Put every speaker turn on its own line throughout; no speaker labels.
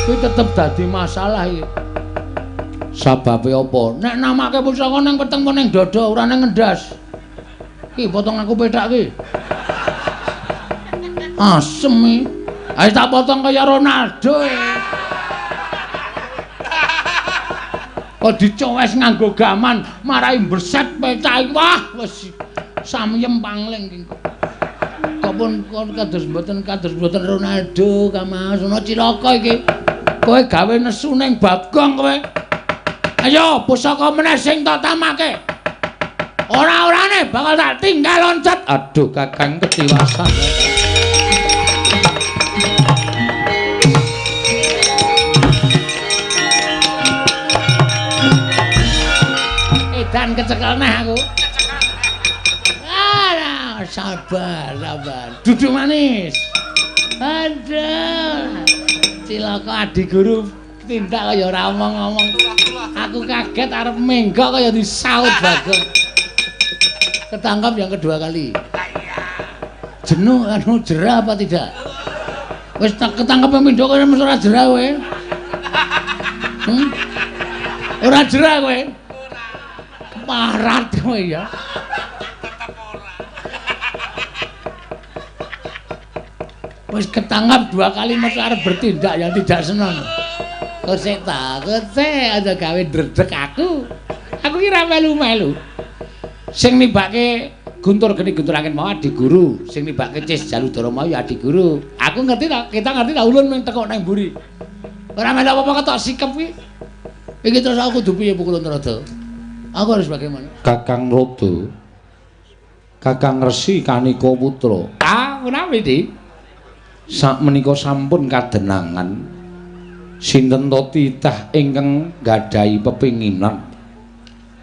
Kuwi tetep dadi masalah iki. Sababe apa? Nek namake pusaka nang weteng apa ning dada ora nang ngendas. Ki potong aku pethak ki. Asem iki. Ayo tak potong kaya Ronaldo. Kok dicowes nganggo gaman marai mbreset pethak iki. Wah, wis samyem pangling iki. Kok pun kados mboten Ronaldo Kamas ana cilaka iki. Kowe gawe nesu ning Bagong kowe. Ayo pusaka meneh sing tak tamake. Ora-orane bakal tak tinggal loncat. Aduh Kakang ketiwasan. Edan kecekel neh aku. Ah, sabar, sabar. Duduk manis. Aduh. Cilaka adi guru tindak kaya ora omong-omong. Aku kaget arep menggok kaya disaut Bagong. Ketangkap yang kedua kali. Jenuh anu jerah apa tidak? Wis tak ketangkep pindho kaya mesti ora jerah kowe. Ora jerah kowe. Keparat kowe ya.
Tetep ora.
Wis ketangkap dua kali mesti arep bertindak yang tidak senang. Kosek ta, kosek aja gawe ndredeg aku. Aku ki ra melu-melu. Sing nibake Guntur Geni Guntur Angin mau adi guru, sing nibake Cis Jaludara mau ya adi guru. Aku ngerti ta, kita ngerti ta ulun mung tekuk nang mburi. Ora melu apa-apa ketok sikep kuwi. Iki terus aku kudu piye Pukulun Rada? Aku harus bagaimana?
Kakang Rada. Kakang Resi Kanika Putra.
Ah, menawi, Dik?
Sakmenika sampun kadenangan. Sinten to titah ingkang nggadahi pepinginan.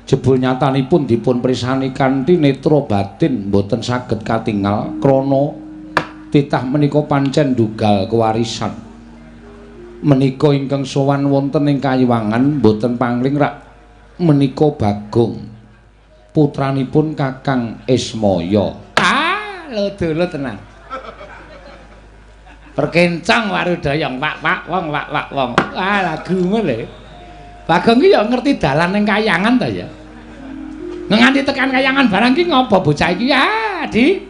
Jebul nyatanipun dipun prisani kanthi netra batin mboten saged katingal krana titah menika pancen ndugal kewarisan. Menika ingkang sowan wonten ing kayiwangan mboten pangling rak menika Bagong putranipun Kakang Ismaya.
Ah, lho dulu tenan. Perkencang warudayang wak-wak wong wak-wak wong. Ah, lagumu lho. Bagong ki ya ngerti dalan ning kayangan ta ya. Nganti tekan kayangan barang ki ngopo bocah iki ya, Di?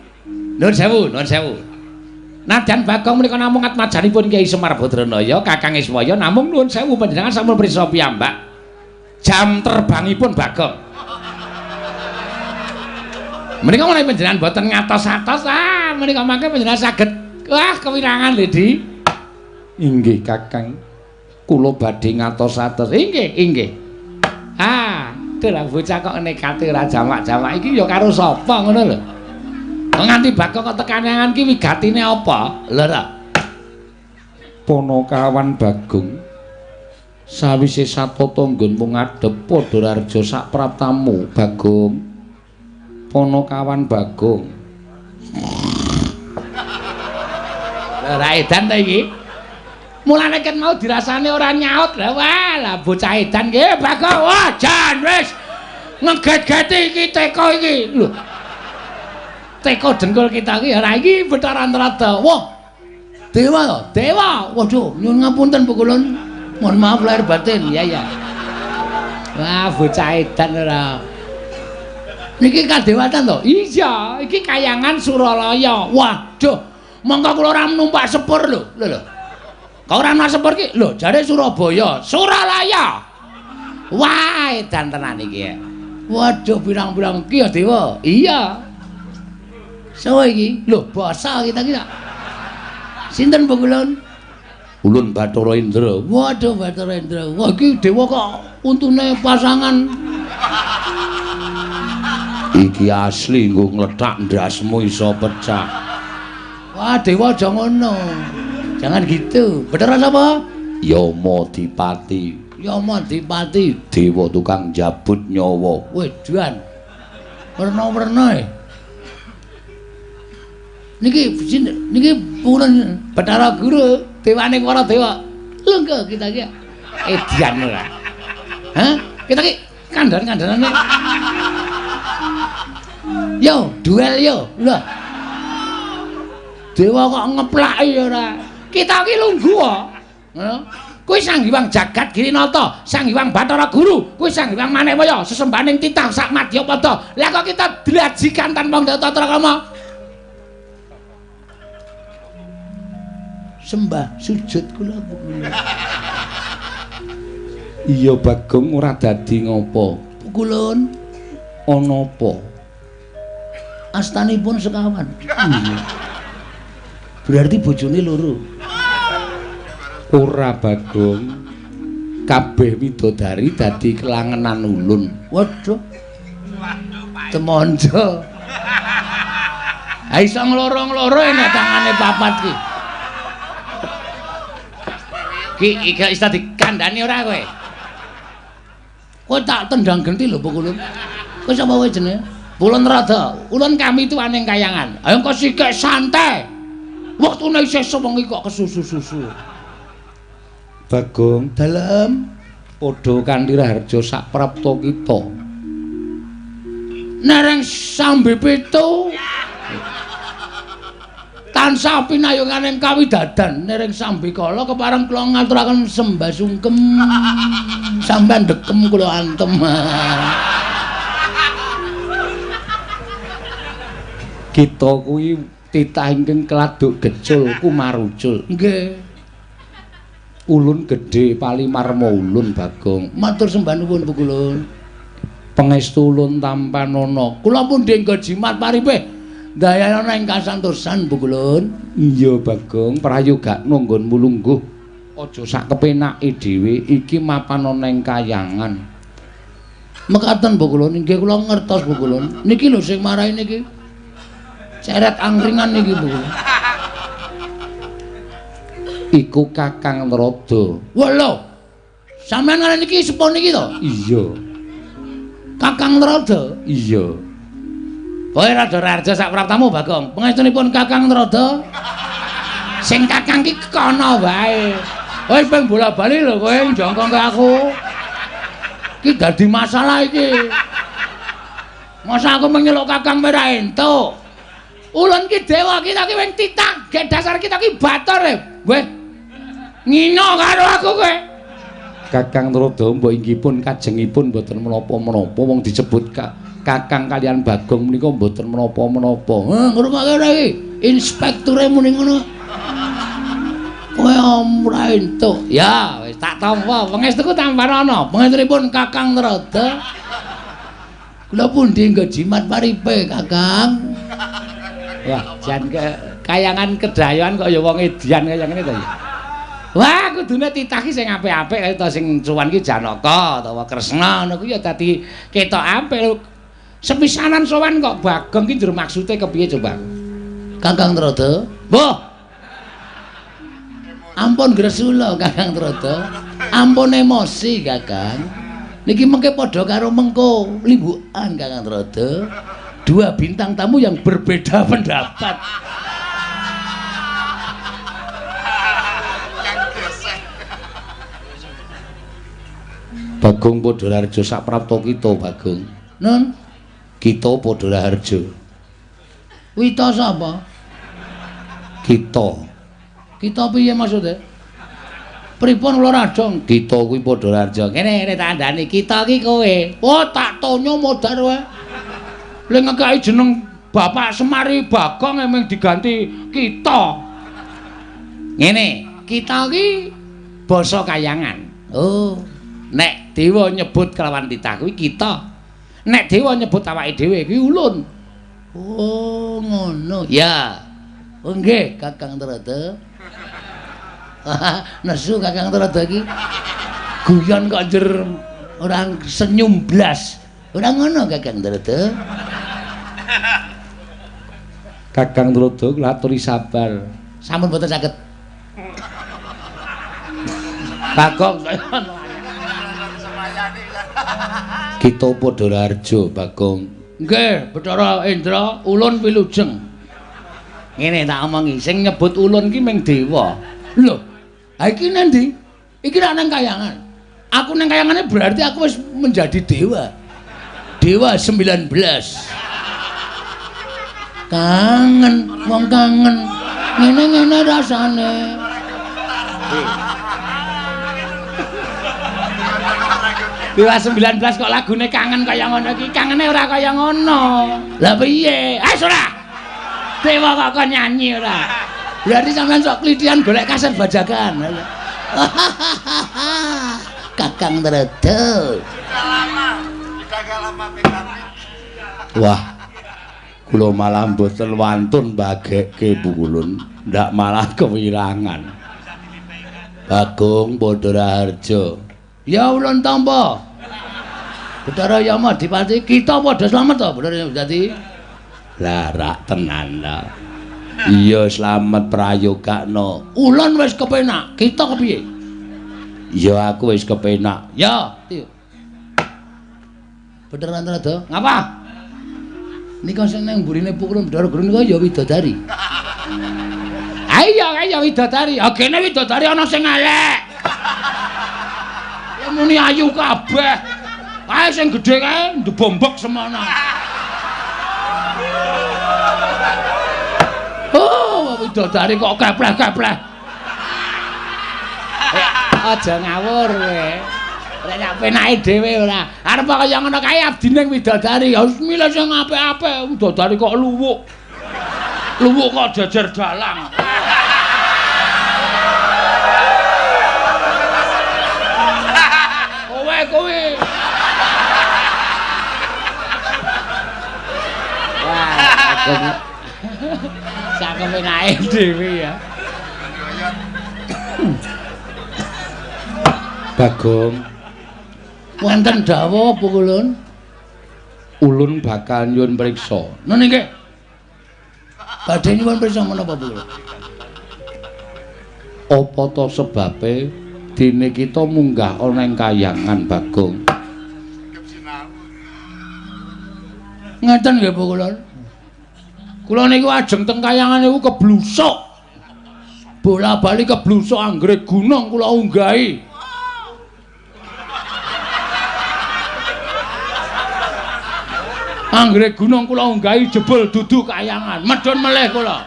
Nuwun sewu, nuwun sewu. Nadyan Bagong menika namung atmajanipun Kyai Semar Badranaya, Kakang Ismaya namung nuwun sewu panjenengan sampun prisa piyambak. Jam terbangipun Bagong. Menika menawi panjenengan boten ngatos-atos, ah menika mangke panjenengan saged wah kewirangan lho, Di.
Inggih, Kakang. Kula badhe ngatos-atos.
Inggih, inggih. Ah, dalah bocah kok nekate ora jamak-jamak iki ya karo sapa ngono lho. Nganti Bagong kok tekan ki wigatine apa? Lho ta.
Panakawan Bagong sawise satata nggonmu ngadhep padha raja sak praptamu Bagong. Panakawan Bagong.
Lha ra edan ta iki? Mulane ket mau dirasane ora nyaut. Lah wah, lah bocah edan ki Bagong. Wah, jan wis ngeget-geti iki teko iki. Lho. Teko dengkul kita iki ora iki Bathara Antarada. Wah. Dewa to? Dewa. Waduh, nyuwun ngapunten Pukulun. Mohon maaf lahir batin. Ya ya. Wah, bocah edan ora. Niki kadewatan to? Iya, iki kayangan Suralaya. Waduh, mongko kula ora numpak sepur lho. Lho lho. Kok ora numpak sepur iki? Lho, jare Surabaya, Suralaya. Wah, edan tenan iki. Waduh, pirang-pirang iki ya dewa. Iya. Sawa iki? Lho, basa kita iki. Sinten Pukulun?
Ulun Bathara Indra.
Waduh, Bathara Indra. Wah, iki dewa kok untune pasangan.
Iki asli nggo nglethak ndasmu iso pecah.
Wah, dewa aja ngono. Jangan gitu. Bathara sapa?
Yama Dipati.
Yama Dipati,
dewa tukang jabut nyawa.
Wedan. Werna-werna e. Niki niki purun Bathara Guru, dewane para dewa. Lho kita iki edian ora. Hah? Kita iki kandhan-kandhanane. Yo, duel yo. Lho. Dewa kok ngeplaki ora. Kita iki lungguh kok. Ngono. Kuwi Sang Hyang Jagat Girinata, Sang Hyang Bathara Guru, kuwi Sang Hyang Manemaya, sesembahaning titah sak madyapada. Lah kok kita dlajikan tanpa tata krama? Sembah sujud kula kula.
Iya Bagong ora dadi ngopo.
Kulun
ana apa?
Astanipun sekawan. Iya. Berarti bojone loro.
Ora Bagong. Kabeh widodari dadi kelangenan ulun.
Waduh. Temonjo. Ha iso ngloro-ngloro nek tangane papat ki. Ki iki iso dikandhani ora kowe? Kowe tak tendang genti lho Pukulun. Kowe sapa kowe jenenge? Pulun Rada. Ulun kami itu aning kayangan. Ayo kok sikek santai. Wektune isih sewengi kok kesusu-susu.
Bagong
dalem
padha kanthi raharja sak prapta kita.
Nereng sambe pitu. Tansah pinayunganing kawidadan nereng sambikala kepareng kula ngaturaken sembah sungkem sampean dekem kula antem.
Kita kuwi titah ingkang keladuk gecul kumarucul.
Nggih.
Ulun gedhe palimarma ulun Bagong.
Matur sembah nuwun Pukulun.
Pangestu ulun tampanana.
Kula pun denggo jimat paripih. Dayana ing kasantosan Pukulun.
Iya Bagong, prayogakno nggonmu lungguh. Aja sak kepenake dhewe, iki mapan ana ing kayangan.
Mekaten Pukulun, inggih kula ngertos Pukulun. Niki lho sing marai niki. Ceret angkringan niki Pukulun.
Iku Kakang Narada.
Wah lho. Sampeyan ngene niki sepuh niki to?
Iya.
Kakang Narada?
Iya.
Kowe rada raharja sak praptamu Bagong. Pangestunipun Kakang Narada. Sing kakang ki kono wae. Kowe ping bola-bali lho kowe njongkong ke aku. Ki dadi masalah iki. Masa aku menyeluk kakang ora entuk. Ulun ki dewa kita ki wing titah, gek dasar kita ki bator e. Weh. Ngino karo aku kowe.
Kakang Narada mbok inggih pun kajengipun mboten menapa-menapa wong disebut Kakang kalian Bagong menika mboten menapa-menapa.
Heh, ngrungokke ora iki? Inspekture muni ngono. Kowe ora entuk. Ya, wis tak tampa. Pangestuku tampanana. Pangestunipun Kakang Narada. Kula pundi nggo jimat paripe, Kakang?
Wah, jan kayangan kedayoan kok ya wong edian kaya ngene to ya.
Wah, kudune titah ki sing apik-apik kaya ta sing cuwan ki Janaka utawa Kresna ngono kuwi ya dadi ketok apik. Sepisanan sowan kok Bagong ki njur maksude kepiye coba? Kakang Narada. Mbah. Ampun gresula Kakang Narada. Ampun emosi Kakang. Niki mengke padha karo mengko limbukan Kakang Narada. Dua bintang tamu yang berbeda pendapat.
Bagong padha raharja sak prapta kita Bagong.
Nun,
kita padha raharja.
Wita sapa?
Kita.
Kita piye maksude? Pripun kula radong?
Kita kuwi padha raharja.
Ngene ngene tak andani, kita ki kowe. Oh, tak tonyo modar wae. Le ngekeki jeneng Bapak Semari Bagong emeng diganti kita. Ngene, kita ki basa kayangan. Oh, nek dewa nyebut kelawan titah kuwi kita. Nek dewa nyebut awake dhewe kuwi ulun. Oh, ngono. Ya. Oh nggih, Kakang Narada. Nesu Kakang Narada iki. Guyon kok njer ora senyum blas. Ora ngono Kakang Narada.
Kakang Narada kula aturi sabar.
Sampun boten saged. Bagong saya
Kita padha raharja Bagong.
Nggih, Bathara Indra, ulun wilujeng. Ngene tak omongi, sing nyebut ulun ki ming dewa. Lho, ha iki nang ndi? Iki rak nang kayangan. Aku nang kayangane berarti aku wis menjadi dewa. Dewa 19. Kangen, wong kangen. Ngene-ngene rasane. Dewa 19 kok lagune kangen kaya ngono iki. Kangene ora kaya ngono. Lah piye? Ah ora. Dewa kok kon nyanyi ora. Berarti sampean sok klithian golek kaset bajakan. Kakang Trada.
Sudah lama, sudah gak lama PKB.
Wah. Kula malah mboten wantun bagekke Pukulun, ndak malah kewirangan. Bagong Padha Raharja.
Ya ulun tampa. Bathara Yama Dipati, kita padha slamet to, Bathara Yama Dipati.
Lah rak tenan ta. Iya slamet prayogakno.
Ulun wis kepenak, kita kepiye?
Ya aku wis kepenak.
Ya, Bathara Antarada, ngapa? Nika sing nang mburine Pukulun Bathara Guru nika ya widodari. Ayo, ayo widodari. Ah kene widodari ana sing elek. Ya muni ayu kabeh. Kae sing gedhe kae ndebombok semono. Oh, widodari kok kepleh-kepleh. Aja ngawur kowe. Nek sak penake dhewe ora. Arep kaya ngono kae abdine widodari. Ya wis milih sing apik-apik. Widodari kok luwuk. Luwuk kok jejer dalang. Kowe kowe. Wah, sak kepenake dhewe ya.
Bagong.
Wonten dawuh Pukulun?
Ulun bakal nyuwun priksa.
Nene nggih. Badhe nyuwun priksa menapa Pukulun?
Apa ta sebabe dene kita munggah ana ing kayangan Bagong?
Ngeten nggih Pukulun. Kula niku ajeng teng kayangan niku keblusuk. Bola-bali keblusuk anggere gunung kula unggahi. Anggere gunung kula unggahi jebul dudu kayangan, medhun melih kula.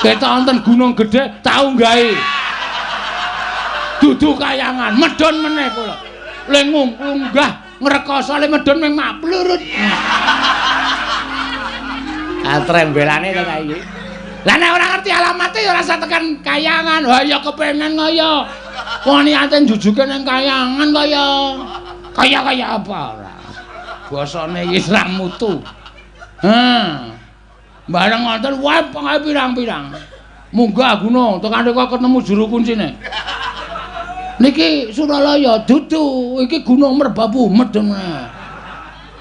Ketok wonten gunung gedhe tak unggahi. Dudu kayangan, medhun meneh kula. Le ngunggah ngrekoso le medhun ming mak plurut. Ah trembelane to ta iki. Lah nek ora ngerti alamate ya ora usah tekan kayangan. Wah ya kepengen kaya. Wong niate njujuke ning kayangan kaya. Kaya-kaya apa ora. Basane iki ra mutu. Ha. Bareng ngoten wae pengae pirang-pirang. Munggah gunung tekan rika ketemu juru kuncine. Niki Suralaya dudu, iki Gunung Merbabu medhun meneh.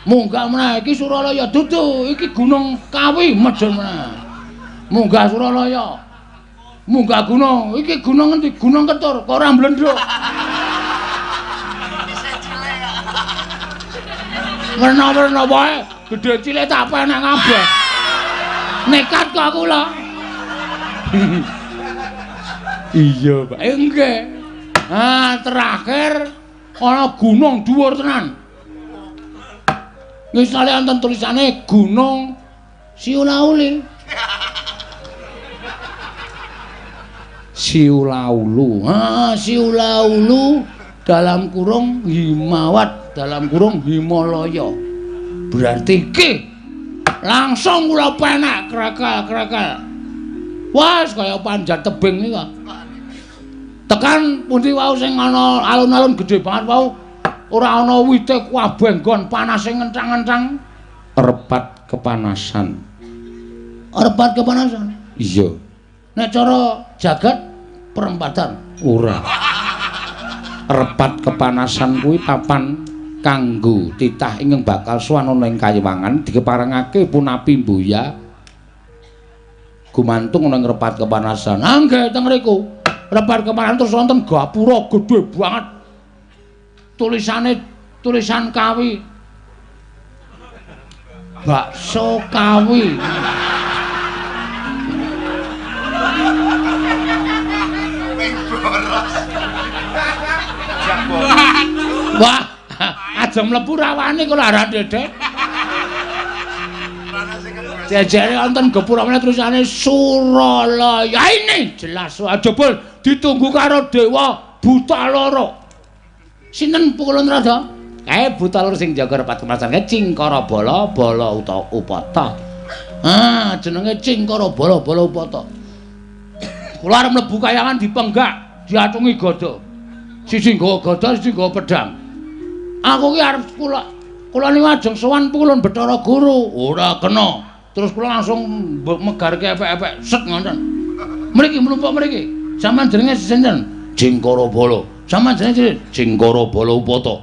Munggah meneh iki Suralaya dudu, iki Gunung Kawi medhun meneh. Munggah Suralaya. Munggah gunung, iki gunung endi? Gunung Ketur, kok ora mblendhuk. Werna-werna wae, gedhe cilik tak penek kabeh. Nekat kok kula.
Iya, Pak.
Nggih. Ah, terakhir ana gunung dhuwur tenan. Misale wonten tulisane Gunung Siulauli.
Siulaulu.
Ah, Siulaulu dalam kurung Himawat, dalam kurung Himalaya. Berarti iki langsung kula penek krekel-krekel. Wah, kaya panjat tebing iki kok. Tekan pundi wau sing ana alun-alun gedhe banget wau, ora ana wite kabeh nggon panase ngenthang-ngenthang.
Repat kepanasan.
Repat kepanasan?
Iya.
Nek cara jagat perempatan?
Ora. Repat kepanasan kuwi papan kanggo titah ingkang bakal sowan ana ing kayiwangan dikeparengake punapi mbuya gumantung ana ing repat kepanasan.
Ah nggih teng mriku. Repat kepanasan terus wonten gapura gedhe banget. Tulisane tulisan Kawi. Bakso Kawi. Wah, aja mlebu rawane kok ora dedek. Jejere wonten gapura meneh tulisane Suralaya. Ini jelas jebul ditunggu karo dewa buta loro. Sinten Pukulun Rada? Kae buta loro sing jaga repat kemanasan kae Cingkara Bala Bala utawa Upata. Ah, jenenge Cingkara Bala Bala Upata. Kula arep mlebu kayangan dipenggak, diacungi gada. Siji nggawa gada, siji nggawa pedhang. Aku ki arep kula niku ajeng sowan pulun Bathara Guru. Ora kena. Terus kula langsung megarke epek-epek set ngoten. Mriki mlumpuk mriki. Sampeyan jenenge sinten? Cingkara Bala. Sampeyan jenenge sinten? Cingkara Bala Upata.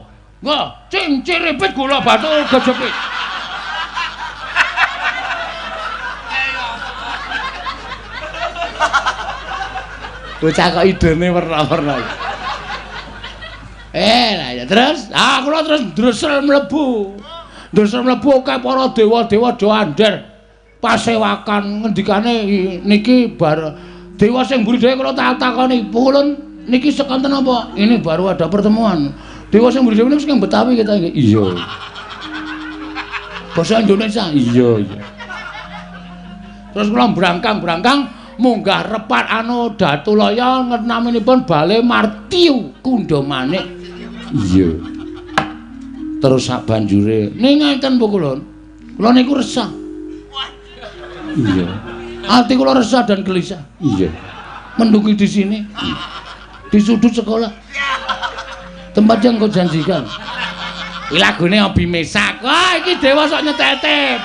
Wah, cing ciripit gula batu gejepit. Bocah kok idene werna-werna. Lah ya terus, kula terus ndresel mlebu. Ndresel mlebu akeh para dewa-dewa do andher. Pasewakan ngendikane niki bar dewa sing mburi dhewe kula tak takoni, "Pulun niki sekonten apa?" Ini baru ada pertemuan. Dewa sing mburi dhewe niku sing Betawi kita iki. Iya. Basa Indonesia. Iya, iya. Terus kula brangkang-brangkang munggah repat anu Datulaya naminipun Bale Martiu Kundha Manik. Iya. Terus sak banjure ning ngeten Bu kulun. Kula niku resah. Iya. Ati kula resah dan gelisah. Iya. Mendungi di sini. Di sudut sekolah. Tempat yang kau janjikan. Iki lagune Obi Mesak. Wah, iki dewa sok nyetetep.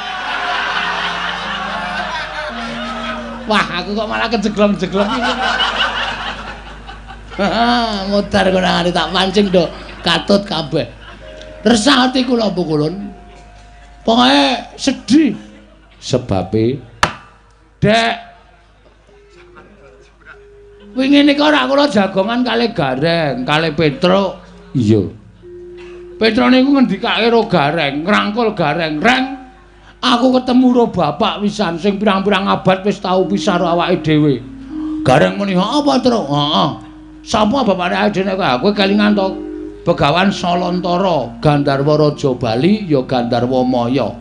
Wah, aku kok malah kejeglong-jeglong iki. Modar konangane tak pancing do katut kabeh. Resah ati kula Bu kulun. Pokoke sedih. Sebabe Dek wingi nika ora kula jagongan kalih Gareng, kalih Petruk. Iya. Petruk niku ngendikake ro Gareng, ngrangkul Gareng, "Reng, aku ketemu ro bapak wisan sing pirang-pirang abad wis tau pisah ro awake dhewe." Gareng muni, "Apa, Truk?" "Heeh." "Sapa bapakne awake dhewe kok aku kelingan to Begawan Salantara, Gandharwa Raja Bali ya Gandharwa Maya."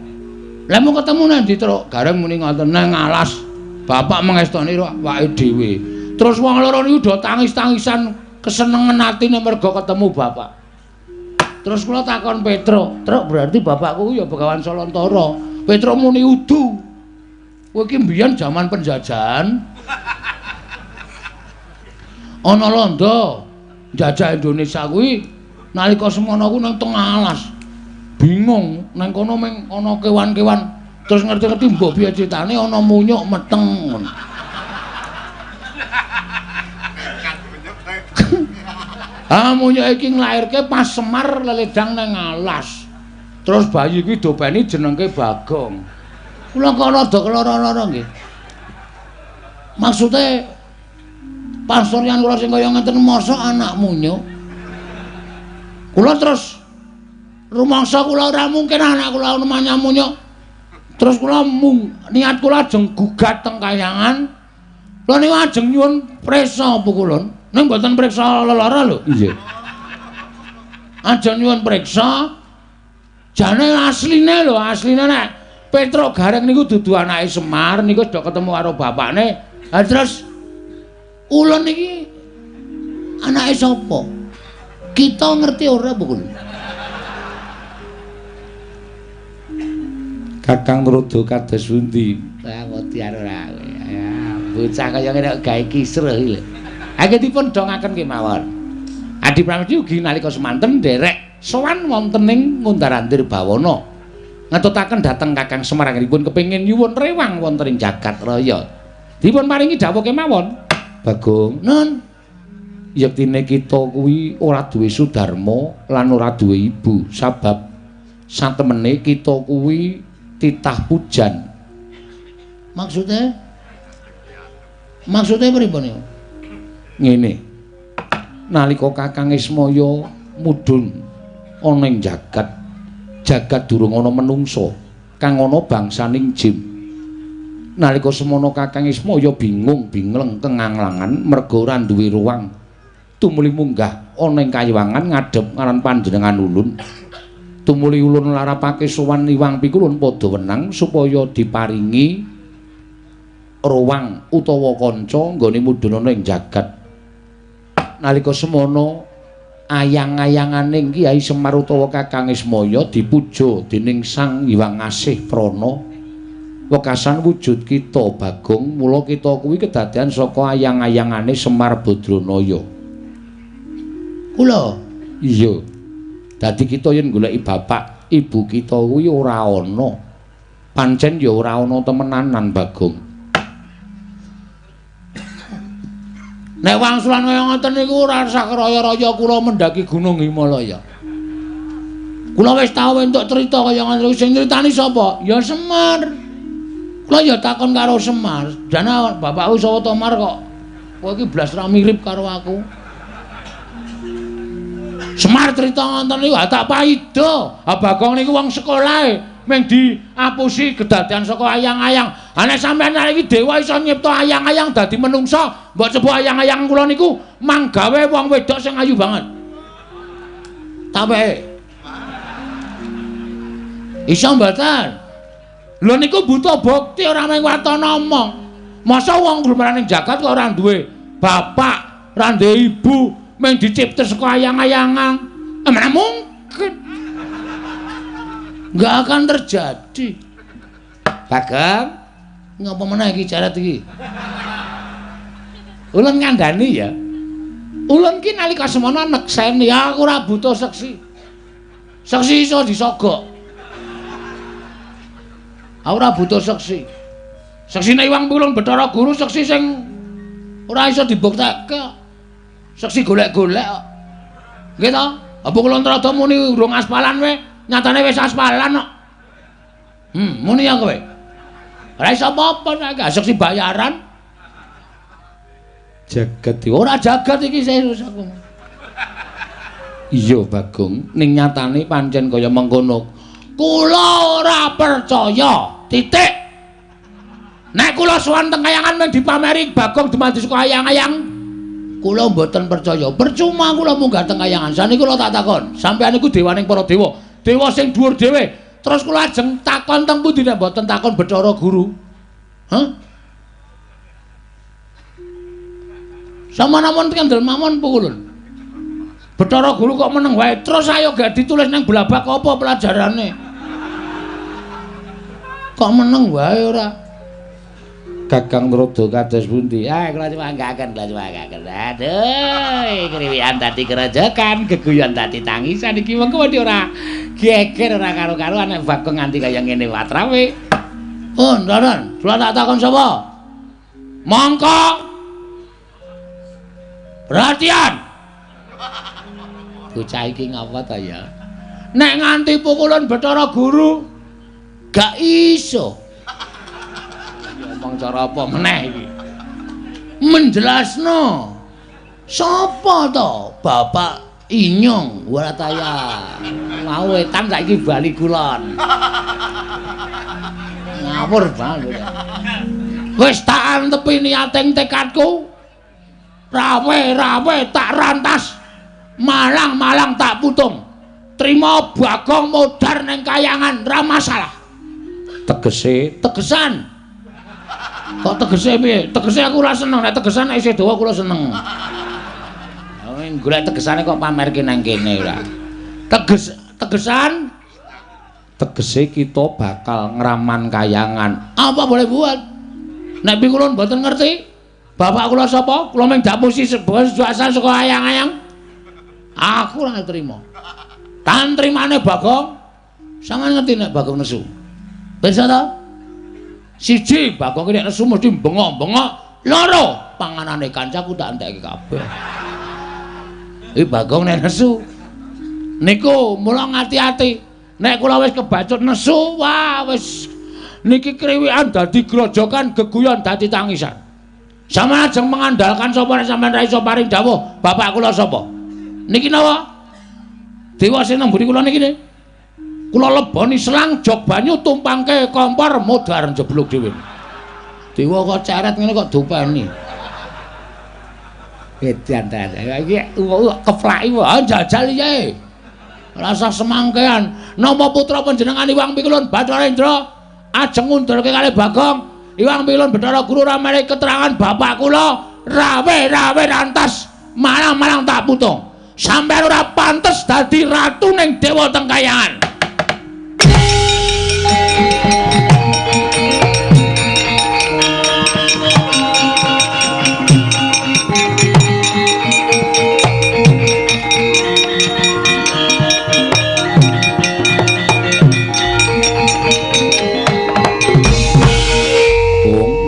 "Lah mau ketemu nang ndi, Truk?" Gareng muni ngoten, "Nang alas. Bapak mengestoni ro awake dhewe." Terus wong loro niku do tangis-tangisan kesenengan atine mergo ketemu bapak. Terus kula takon Petruk, "Truk, berarti bapakku ya Begawan Salantara." Petruk muni, "Udu. Kowe iki mbiyen jaman penjajahan ana londo njajah Indonesia kuwi nalika semono ku nang tengah alas. Bingung nang kono meng ana kewan-kewan. Terus ngerti-ngerti mbok piye critane ana munyuk meteng." Ah, munyuk iki nglairke pas Semar leledang nang alas. Terus bayi kuwi dopeni jenengke Bagong. Kula kok rada keloro-loro nggih. Maksude pasuryan kula sing kaya ngeten mosok anak munyuk. Kula terus rumangsa kula ora mungkin anak kula namanya munyuk. Terus kula niat kula ajeng gugat teng kayangan. Kula niku ajeng nyuwun priksa Bu kulun. Ning mboten priksa lelara lho. Iya. Ajeng nyuwun priksa jane asline lho, asline nek Petruk Gareng niku dudu anake Semar niku wis do ketemu karo bapakne. Lah terus ulun niki anake sapa? Kita ngerti ora Bu kulun?
Kakang Nurodo kados pundi?
Lah wedi ora. Ya, bocah kaya ngene kok gawe kisruh iki lho. Anggenipun dongaken kemawon. Adi Pramesti ugi nalika semanten nderek sowan wonten ing Ngundar-andir Bawana. Ngetutaken dhateng Kakang Semar anggenipun kepengin nyuwun rewang wonten ing jagat raya. Dipun paringi dawuh kemawon.
Bagong,
Nun,
yektine kita kuwi ora duwe sudarma lan ora duwe ibu, sabab satemene kita kuwi titah pujan.
Maksudnya? Maksudnya pripun niku?
Ngene. Nalika Kakang Ismaya mudhun ana ing jagat, jagat durung ana menungsa, kang ana bangsaning jin. Nalika semono Kakang Ismaya bingung bingleng kenganglangan merga ora duwe ruang. Tumuli munggah ana ing kayiwangan ngadhep ngaran panjenengan ulun. Tumuli ulun larapake sowan Iwang Pikulun padha wenang supaya diparingi ruang utawa kanca nggone mudhun ana ing jagat. Nalika semono Ayang-ayangane Kyai Semar utawa Kakang Ismaya dipuja dening Sang Hyang Asih Prana. Wekasan wujud kita Bagong, mula kita kuwi kedadean saka ayang-ayangane Semar Badranaya. Kula? Iya. Dadi kita yen goleki bapak, ibu kita kuwi ora ana. Pancen ya ora ana temenanan Bagong. Nek wangsulan kaya ngoten niku ora usah raya-raya kula mendaki Gunung Himalaya. Kula wis tau entuk crita kaya ngoten niku, sing nyritani sapa? Ya Semar. Kula ya takon karo Semar, "Dana bapakku sapa to Mar kok kowe iki blas ra mirip karo aku?" Semar crita ngoten niku tak paida. Ha Bagong niku wong sekolahe mung diapusi kedadean saka ayang-ayang. Ha nek sampeyan iki dewa iso nyipta ayang-ayang dadi menungsa, mbok coba ayang-ayang kula niku manggawe wong wedok sing ayu banget. Tape. Iso mboten? Lho niku buta bukti ora mung watana omong. Masa wong glumaran ning jagat kok ora duwe bapak, ora duwe ibu, mung dicipta saka ayang-ayangan. Mana mungkin. Enggak akan terjadi. Bagong, ngapa meneh iki jarat iki? Ulun ngandani ya. Ulun ki nalika semono nekseni aku ora butuh seksi. Seksi iso disogok. Aku ora butuh seksi. Seksine Iwang Pulung Bathara Guru seksi sing ora iso dibuktekke. Seksi golek-golek kok. Nggih to? Apa kula nrada muni urung aspalan we? Nyatane wis aspalan kok. Muni ya kowe. Ora iso apa-apa nek seksi bayaran. Jagat iki ora jagat iki serius aku. Iya Bagong, ning nyatane pancen kaya mengkono. Kula ora percaya. Titik. Nek kula sowan teng kayangan men dipameri Bagong dumadi saka ayang-ayang, kula mboten percaya. Percuma kula munggah teng kayangan. Saniki kula tak takon, sampeyan niku dewaning para dewa. Dewa sing dhuwur dhewe. Terus kula ajeng takon teng pundi nek mboten takon Bathara Guru? Hah? Sama namon kendel mawon pukulun. Bathara Guru kok meneng wae. Terus ayo gak ditulis nang blabak apa pelajarane? Kok meneng wae ora? Kakang Nrada kados pundi? Ah, kula nyuwanggaken, kula nyuwanggaken. Aduh, kriwikan dadi kerejekan, geguyon dadi tangisan iki mengko wedi ora geger ora karo-karuan nek Bagong nganti kaya ngene watrawe. Oh, Ndaran, kula tak takon sapa? Mongko. Perhatian. Bocah iki ngapa ta ya? Nek nganti pukulan Bathara Guru gak iso. Ngomong cara apa meneh iki? Menjelasno. Sapa to Bapak Inyong Warataya? Mau wetan saiki bali kulon. Ngawur banget. Wis tak antepi niating tekadku. Rawe-rawe tak rantas. Malang-malang tak putung. Trima Bagong modar ning kayangan ra masalah. Tegese, tegesan. Kok tegese piye? Tegese aku ora seneng, nek tegesan nek isih dawa kula seneng. Golek tegesane kok pamerke nang kene ora. Tegesan tegese kita bakal ngraman kayangan. Apa boleh buat? Nek kula mboten ngerti, bapak kula sapa? Kula mung dapusi sebuah asal saka ayang-ayang. Aku ora trima. Tan trimane Bagong. Sampeyan ngerti nek Bagong nesu. Pirsa ta? Siji, Bagong nek nesu mesti bengok-bengok. Loro, panganane kancaku tak entekke kabeh. Iki Bagong nek nesu. Niku mula ngati-ati. Nek kula wis kebacut nesu, wah wis niki kriwikan dadi grojokan, geguyon dadi tangisan. Sampeyan ajeng mengandalkan sapa nek sampeyan ra iso paring dawuh, bapak kula sapa? Niki napa? Dewa sing nemburi kula niki ne. Kula leboni selang jog banyu tumpangke kompor modar njeblug dhewe. Dewa kok ceret ngene kok dopeni. Edan ta. Iki keplaki wae jajal piye. Ora usah semangkean. Napa putra panjenengan Iwang Pikulun Bathara Indra ajeng ngundurke kalih Bagong. Iwang Pikulun Bathara Guru ora menehi keterangan bapak kula rawe-rawe rantas malang-malang tak putung.
Sampeyan ora pantes dadi ratu ning dewa teng kayangan.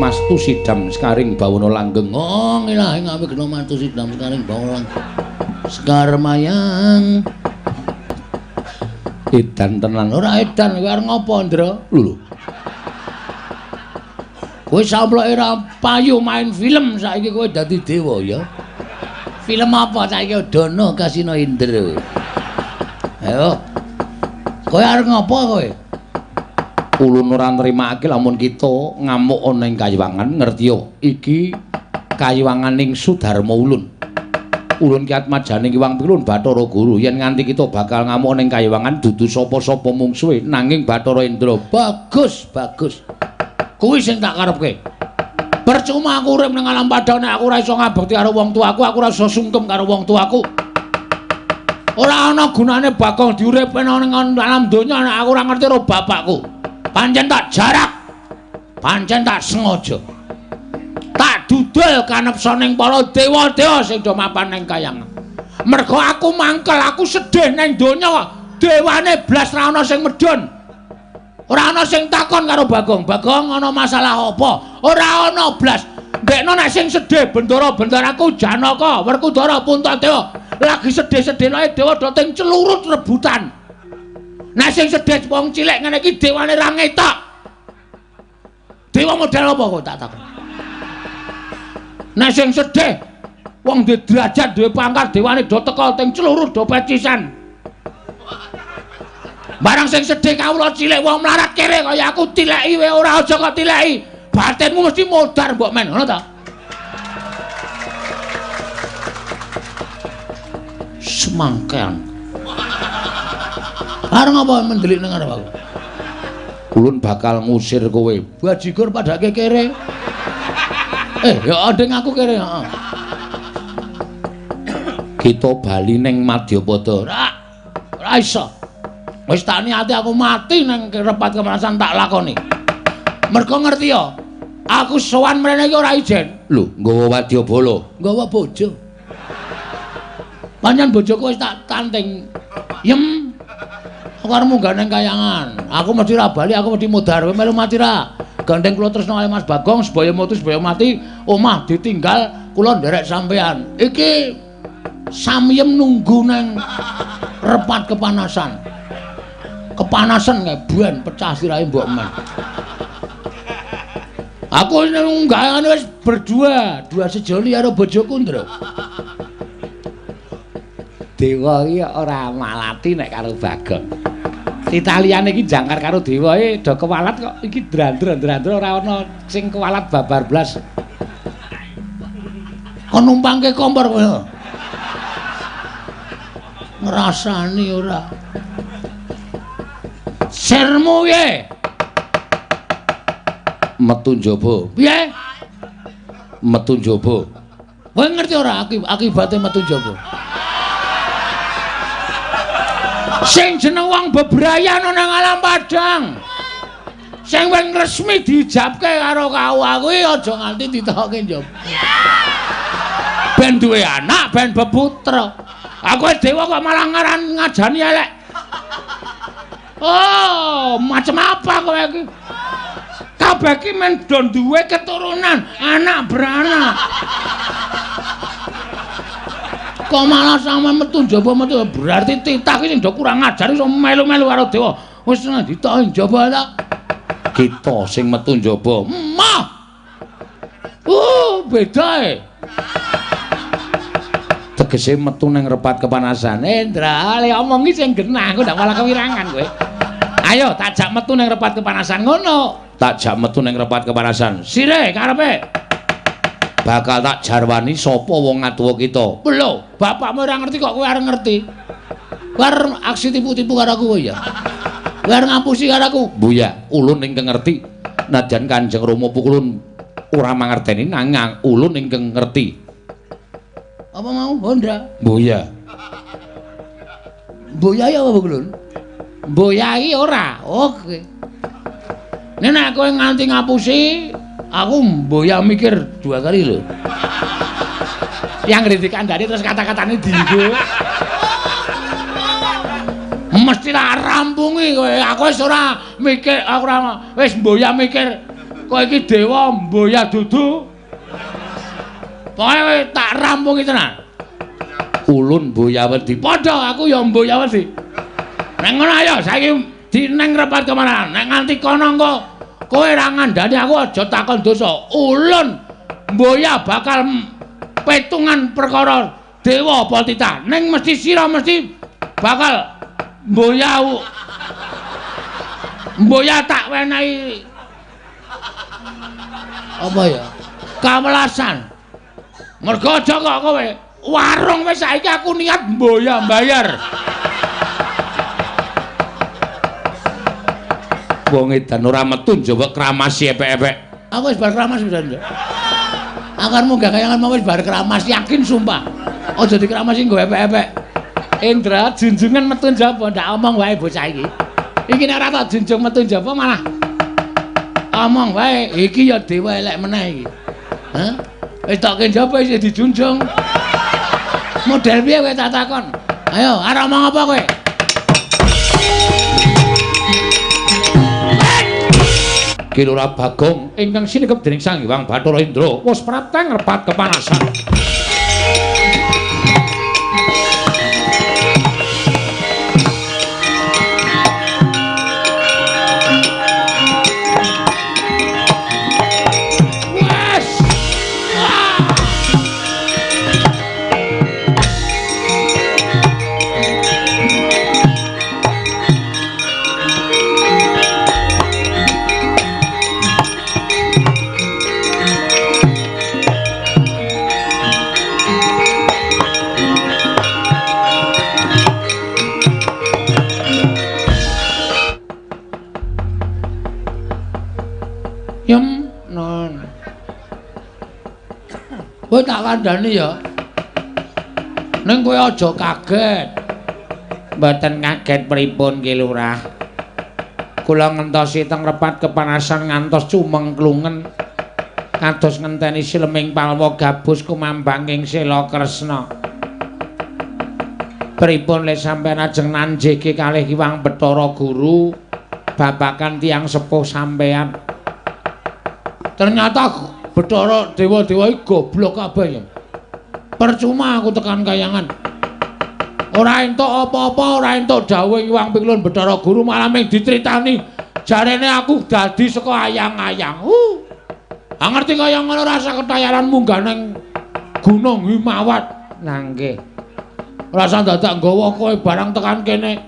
Mastu sidam sekaring bawana langgeng. Oh, ilahi ngawe gena mastu sidam sekaring bawana langgeng. Sekar mayang. Edan tenan. Ora edan kowe arep ngopo, Ndra? Lho. Kowe samploke ora payu main film saiki kowe dadi dewa ya. Film apa saiki Dono Kasino Indra. Ayo. Kowe arep ngopo kowe? Ulun ora nrimake lamun kita ngamuk ana ing kayiwangan, ngertiya iki kayiwanganing Sudarma ulun. Ulun ki atmajaning Hyang Pilun Bathara Guru yen nganti kita bakal ngamuk ana ing kayiwangan dudu sapa-sapa mungsuhe nanging Bathara Indra. Bagus, bagus. Kuwi sing tak karepke. Percuma aku urip ning alam padha nek aku ora iso ngabekti karo wong tuaku, aku ora iso sungkem karo wong tuaku. Ora ana gunane Bagong diuripne ning alam donya nek aku ora ngerti karo bapakku. Pancen tak jarak, pancen tak sengaja, tak dudul kanepsaning para dewa-dewa sing do mapan ning kayangan. Mergo aku mangkel, aku sedih ning donya, dewane blas ra ana sing medhun. Ora ana sing takon karo Bagong. Bagong ana masalah apa? Ora ana blas. Ndekno nek sing sedih bendara-bendaraku Janaka, Werkudara, Puntadewa lagi sedih-sedih lae dewa do ting celurut rebutan. Nek sing sedih wong cilik ngene iki dewane ra ngetok. Dewa model apa kok tak takon. Nek sing sedih wong duwe derajat, duwe pangkat, dewane do teka teng celurut do pecisan. Barang sing sedih kawula cilik wong mlarat kere kaya aku tileki wae ora aja kok tileki. Batinmu mesti modar mbok men, ngono ta? Semangkean. Arep ngapa mendelik nang arep aku? Ulun bakal ngusir kowe. Bajigur padake kere. Ya nding aku kere, heeh. Kita bali ning Madyapada. Ora iso. Wis tak niati aku mati nang repat kemerasan tak lakoni. Mergo ngerti ya, aku sowan mrene iki ora ijen. Lho, nggawa wadyabala, nggawa bojo. Pancen bojoku wis tak tanting. Yem. Aku arep munggah nang kayangan. Aku mesti ra bali, aku mesti modar. Kowe melu mati ra? Gandeng kula tresna kali Mas Bagong, sebaya mutu sebaya mati, omah ditinggal kula nderek sampean. Iki samyem nunggu nang repat kepanasan. Kepanasan kae ben pecah sirahe mbok men. Aku nunggah wis berdua, dua sejoli karo bojoku, Ndra. Dewa iki ora malati nek karo Bagong. Italiane iki jangkar karo dewa e do kewalat kok iki drandra-drandra ora ana sing kewalat babar blas. Kon numpangke kompor kowe. Ngrasani ora. Sirmu piye? Metu njaba. Piye? Metu njaba. Kowe ngerti ora akibate metu njaba? Sing jeneng wong bebrayan ana nang alam padang. Sing wis resmi diijabke karo KUA kuwi aja nganti ditokke njaba. Ben duwe anak, ben beputra. Aku dewa kok malah ngaran ngajani elek. Oh, macam apa kowe iki? Kabeh iki men do duwe keturunan, anak beranak. Kok malah sampean metu njaba metu berarti titah iki sing do kurang ajar iso melu-melu karo dewa. Wis ditoki njaba ta. Kita sing metu njaba. Mah. Beda e. Tegese metu nang repat kepanasan. Ndra, le omong iki sing genah, aku ndak malah kewirangan kowe. Ayo tak jak metu nang repat kepanasan ngono. Tak jak metu nang repat kepanasan. Sire karepe. Bakal tak jarwani sapa wong ngatuwa kita. Lho, bapakmu ora ngerti kok kowe arep ngerti. Kowe arep aksi tipu-tipu karo aku kowe ya. Kowe arep ngapusi karo aku. Mbuya, ulun ingkang ngerti. Najan Kanjeng Rama pukulun ora mangerteni nanging ulun ingkang ngerti. Apa mau Honda? Mbuya. Mboyai apa Ulun? Mboyai ora. Oke. Nek kowe nganti ngapusi, aku mboya mikir 2 kali lho. Yang dikandani terus kata-katane dienggo. Mesti tak rampungi kowe. Aku wis ora mikir, aku ora wis mboya mikir kowe iki dewa mboya dudu. Pokoke tak rampungi tenan. Ulun mboya wedi. Padha aku ya mboya wedi. Nek ngono ayo saiki dineng repat kemana? Nek nganti kono engko kowe ora ngandani aku aja takon dosa. Ulun mboya bakal petungan perkara dewa apa titah. Ning mesti sira mesti bakal mboya mboya tak wenehi apa ya? Kawelasan. Mergo aja kok kowe warung wis saiki aku niat mboya mbayar. Wong edan ora metu njaba kramasi epek-epek. Aku wis bar kramas pisan. Aku arep munggah kayangan mau wis bar kramas yakin sumpah. Aja dikramasi nggo epek-epek. Indra junjungan metu njaba ndak omong wae bocah iki. Iki nek ora tak junjung metu njaba malah omong wae. Iki ya dewa elek meneh iki. Hah? Wis tok njaba isih dijunjung. Model piye kowe tak takon? Ayo, arep omong apa kowe? Ki Lurah Bagong ingkang sinekep dening Sang Hyang Bathara Indra wis prapteng repat kepanasan. Kowe tak kandhani ya. Ning kowe aja kaget. Mboten kaget pripun Ki Lurah. Kula ngentosi teng repat kepanasan ngantos cumengklungen. Kados ngenteni sileming palwa gabus kumambang ing Sela Kresna. Pripun le sampeyan ajeng nanjiki kalih Hyang Bathara Guru babakan tiyang sepuh sampeyan. Ternyata Bathara dewa-dewa iki goblok kabeh ya. Percuma aku tekan kayangan. Ora entuk apa-apa, ora entuk dawuh Hyang Piklun Bathara Guru malah mung dicritani jarene aku dadi saka ayang-ayang. Ah ngerti kaya ngono rasa ketayaran munggah nang Gunung Himawat. Lah nggih. Rasa dadak nggawa kowe barang tekan kene.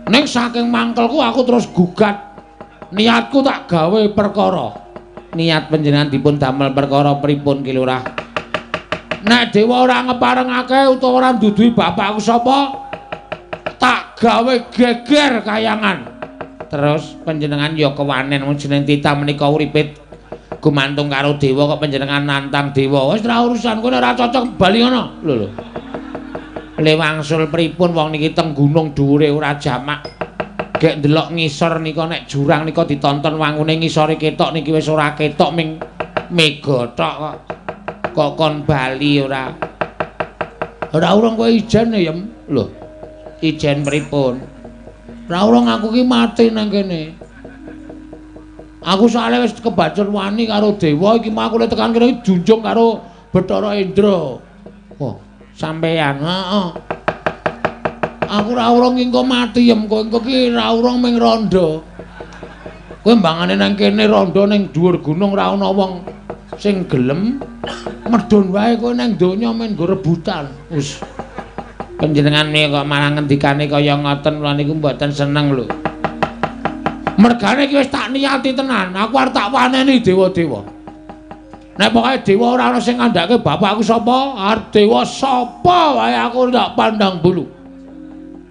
Ning saking mangkelku aku terus gugat. Niatku tak gawe perkara. Niat panjenengan dipun damel perkara pripun Ki Lurah? Nek dewa ora ngeparengake utawa ora nduduhi bapakku sapa, tak gawe geger kayangan. Terus panjenengan ya kewanen wong jeneng titah menika uripe gumantung karo dewa kok panjenengan nantang dewa. Wis ora urusan kowe ora cocok bali ngono. Lho lho. Le wangsul pripun wong niki teng gunung dhuwure ora jamak. Gek ndelok ngisor nika nek jurang nika ditonton wangune ngisore ketok niki wis ora ketok ming mega tok kok. Kok kon bali ora. Ora urung kowe ijen ya, lho. Ijen pripun? Ora urung aku ki mati nang kene. Aku soalé wis kebacut wani karo dewa iki mau aku tekan kene junjung karo Bathara Indra. Oh, sampeyan. Heeh. Aku ora urung engko mati yem kowe engko ki ora urung ming rondo. Kowe mbangane nang kene rondo ning dhuwur gunung ora ana wong sing gelem medhun wae kowe nang donya men nggo rebutan. Wis. Panjenengan kok malah ngendikane kaya ngoten kula niku mboten seneng lho. Mergane iki wis tak niati tenan, aku arep tak waneni dewa-dewa. Nek pokoke dewa ora ana sing ngandhake bapakku sapa, arep dewa sapa wae aku ndak pandang bulu.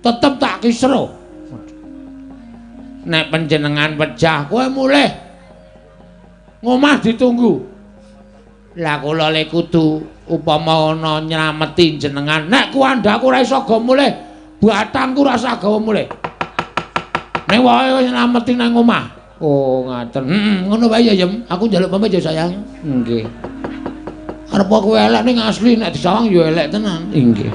Tetep tak kisro. Nek panjenengan pejah kowe mulih ngomah ditunggu. Lah kula le kudu upama ana nylameti jenengan. Nek kuandhaku ora iso go mulih, Batangku rasa gawa mulih. Ning wae wis nylameti nang omah. Oh, ngaten. Heeh, ngono wae ya, Yem. Aku njaluk pamit ya, sayang. Nggih. Arep kowe elek ning asli nek disawang ya elek tenan. Nggih.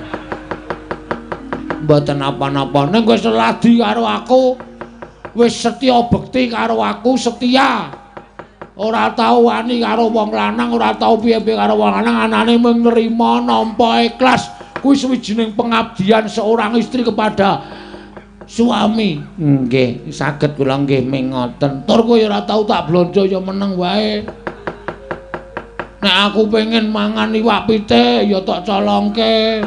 Mboten napa-napa. Ning kowe seladi karo aku. Wis setya bekti karo aku, setia. Ora tau wani karo wong lanang, ora tau piye-piye karo wong lanang, anane mung nrima nampa ikhlas. Kuwi suwijining pengabdian seorang istri kepada suami. Nggih, saged kula nggih ming ngoten. Tur kowe ora tau tak blonjo ya meneng wae. Nek aku pengen mangan iwak pitik ya tak colongke.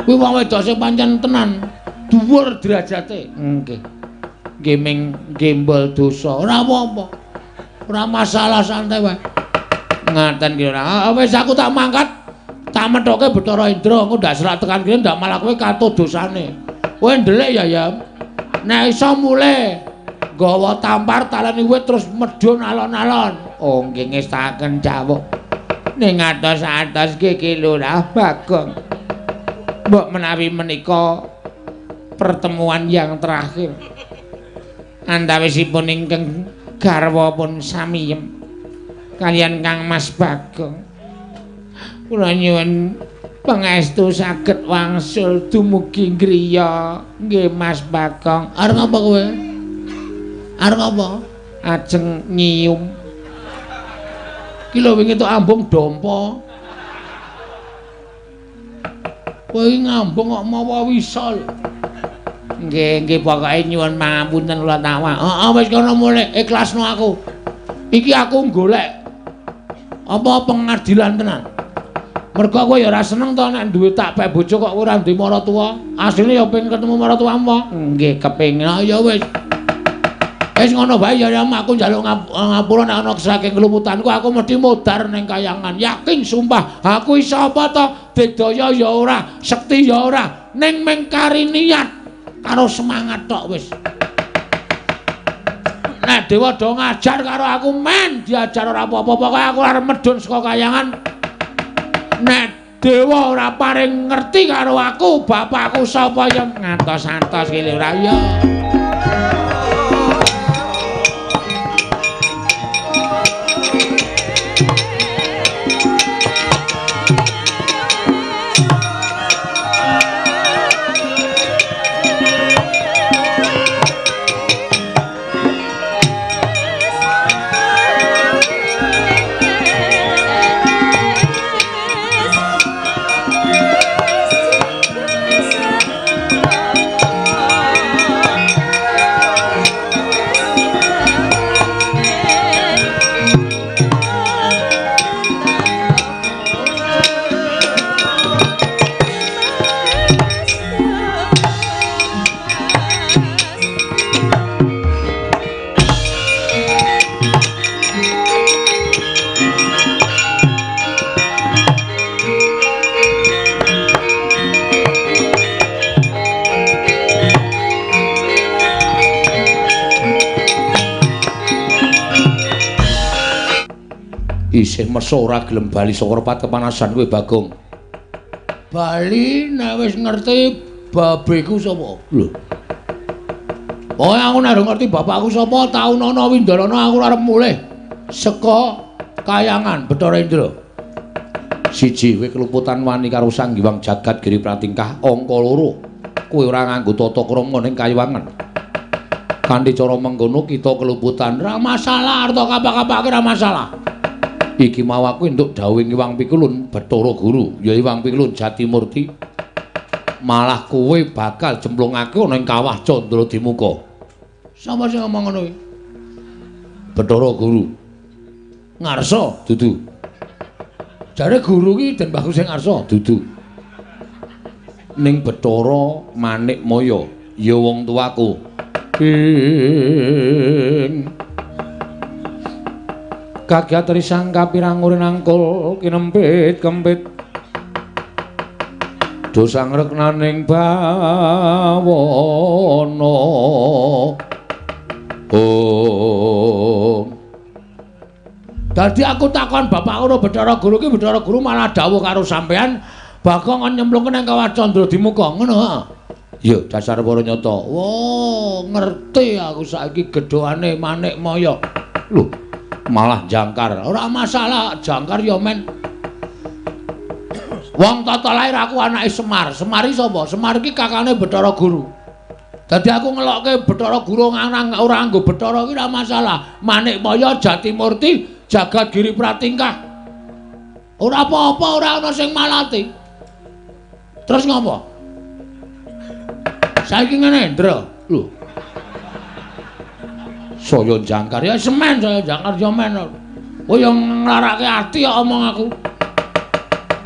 Kuwi wong wedok sing pancen tenan dhuwur derajate. Nggih. Nggih ming gembol dosa. Ora apa-apa. Ora masalah, santai wae. Ngaten ki ora. Wis aku tak mangkat. Tak methoke Bathara Indra, engko ndak selak tekan kene ndak malah kowe katut dosane. Kowe ndelik ya, Yam. Nek iso mulih nggawa tampar taleni wit terus medhun alon-alon. Oh, nggih ngestaken jawuk. Ning atos-atos nggih Ki Lurah Bagong. Mbok menawi menika pertemuan yang terakhir. Antawisipun ingkang garwa pun samiyem kaliyan Kang Mas Bagong. Kula nyuwun pangestu saged wangsul dumugi griya nggih Mas Bagong. Arep ngapa kowe? Arep ngapa? Ajeng nyium. Ki lho wingi tok ambung dompa. Kowe iki ngambung kok mawa wisa lho. Nggih, nggih pokoke nyuwun pangapunten kula tawa. Heeh, wis kono mulih ikhlasno aku. Iki aku golek apa pengadilan tenan. Mergo kowe ya ora seneng to nek duwe tak pek bojo kok ora duwe maratuwa. Asline ya pengen ketemu maratuwamu. Nggih, kepengin. Ya wis. Wis ngono bae ya, aku njaluk ngapura nek ana saking kelumutanku aku mesti modar ning kayangan. Yakin sumpah, aku iso apa to? Digdaya ya ora, sekti ya ora, ning mung kari niat karo semangat tok wis. Nek dewa do ngajar karo aku men diajar ora apa-apa, pokoke aku arep medhun saka kayangan. Nek dewa ora paring ngerti karo aku, bapakku sapa ya ngantos-antos ki lho ora ya. Isih meso ora gelem bali saka repat kepanasan kowe Bagong. Bali nek wis ngerti babeku sapa? Lho. Pokoke aku nek ngerti bapakku sapa, taunana windalana aku arep mulih saka kayangan Bathara Indra. Siji, kowe keluputan wani karo Sang Hyang Jagat Giri Pratingkah. Angka loro, kowe ora nganggo tata krama ning kayuwangan. Kanthi cara mengkono kita keluputan ora masalah, arta kapak-kapake ora masalah. Iki mau aku entuk dawuhing Hyang Pikulun Bathara Guru, ya Hyang Pikulun Jatimurti. Malah kowe bakal jemplungake ana ing kawah Candra Dimuka. Sapa sing ngomong ngono kuwi? Bathara Guru. Ngarsa dudu. Jare guru ki Den Bagus sing ngarsa dudu. Ning Bathara Manikmaya ya wong tuaku. Ing kagiat risang kapirang urinangkul kinempit kempit dosang reknaning bawana. Oh, dadi aku takon bapak karo Bathara Guru ki, Bathara Guru malah dawuh karo sampean Bagong kon nyemplungke nang kawah Candra Dimuka ngono. Ya dasar para nyata. Wah, ngerti aku saiki gedhokane Manikmaya. Lho, malah jangkar. Ora masalah, jangkar ya men. Wong tata lahir aku anake Semar. Semar iki sapa? Semar iki kakane Bathara Guru. Dadi aku ngelokke Bathara Guru ora nganggo Bathara iki ora masalah. Manikmaya Jatimurti Jagat Giri Pratingkah. Ora apa-apa, ora ana sing malati. Terus ngopo? Saiki ngene, Ndra. Lho. Saya jangkar ya semen, saya jangkar ya men. Kowe yo nglarake ati kok omong aku.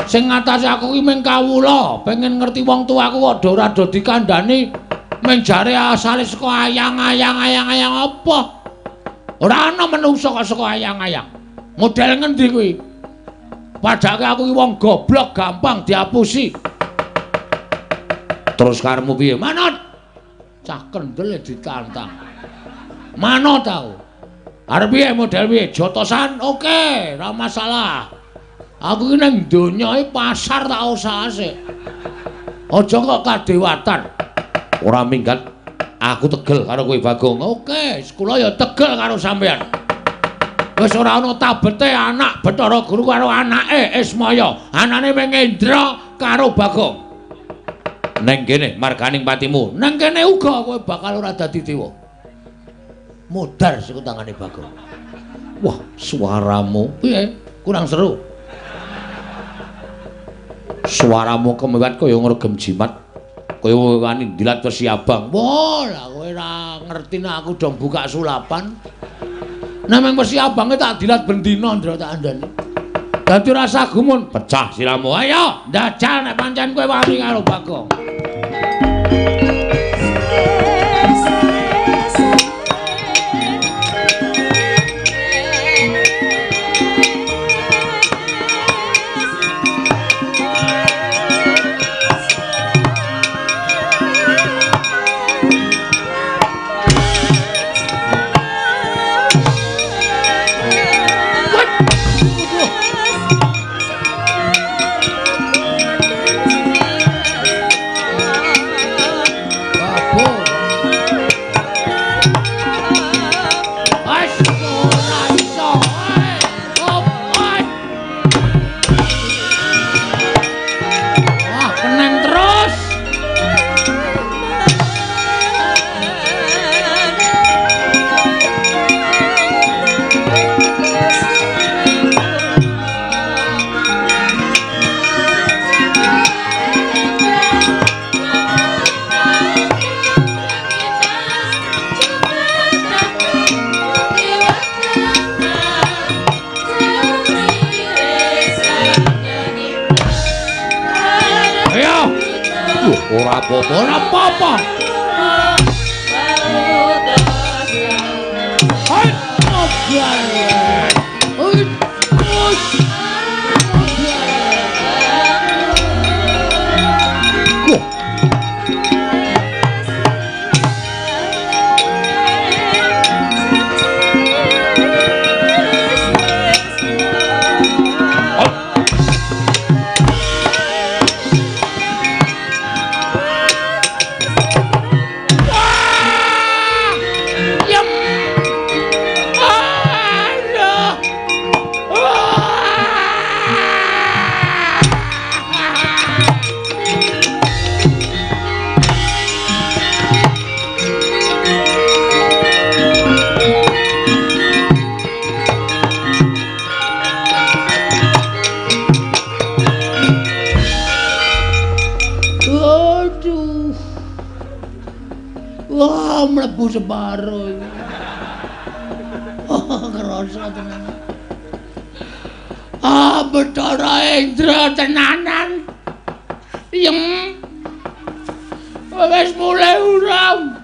Sing ngatasi aku ki mung kawula, pengen ngerti wong tuaku kok ora do dikandhani mung jare asale saka ayang-ayang apa. Ora ana menungsa kok saka ayang-ayang. Model ngendi kuwi? Padake aku ki wong goblok gampang diapusi. Terus karepmu piye? Manut. Cah kendel ditantang. Manut tau. Arep piye model piye? Jotosan oke, ora masalah. Aku iki ning donya iki pasar tak usahase. Aja kok kadewatan. Ora minggat. Aku tegel karo kowe Bagong. Oke, kula ya tegel karo sampean. Wis ora ana tabete anak Bathara Guru karo anake Ismaya. Anane mung Indra karo Bagong. Neng kene marganing patimu. Neng kene uga kowe bakal ora dadi dewa. Modar saka tangane Bagong. Wah, suaramu piye? Kurang seru. Suaramu kemewat kaya ngregem jimat. Kaya wani ndilat wesi abang. Wah, lah kowe ora ngerti nek aku dong buka sulapan. Nek mung wesi abange tak dilat bendina, Ndra, tak andani. Dadi rasa gumun, pecah siramu. Ayo, ndajal nek pancen kowe wani karo Bagong. Ora apa-apa, ora apa-apa. Hai, Wah, mlebu separo. Oh, kerasa tenan. Ah, Bathara Indra tenanan. Yem. Wis mulai urung.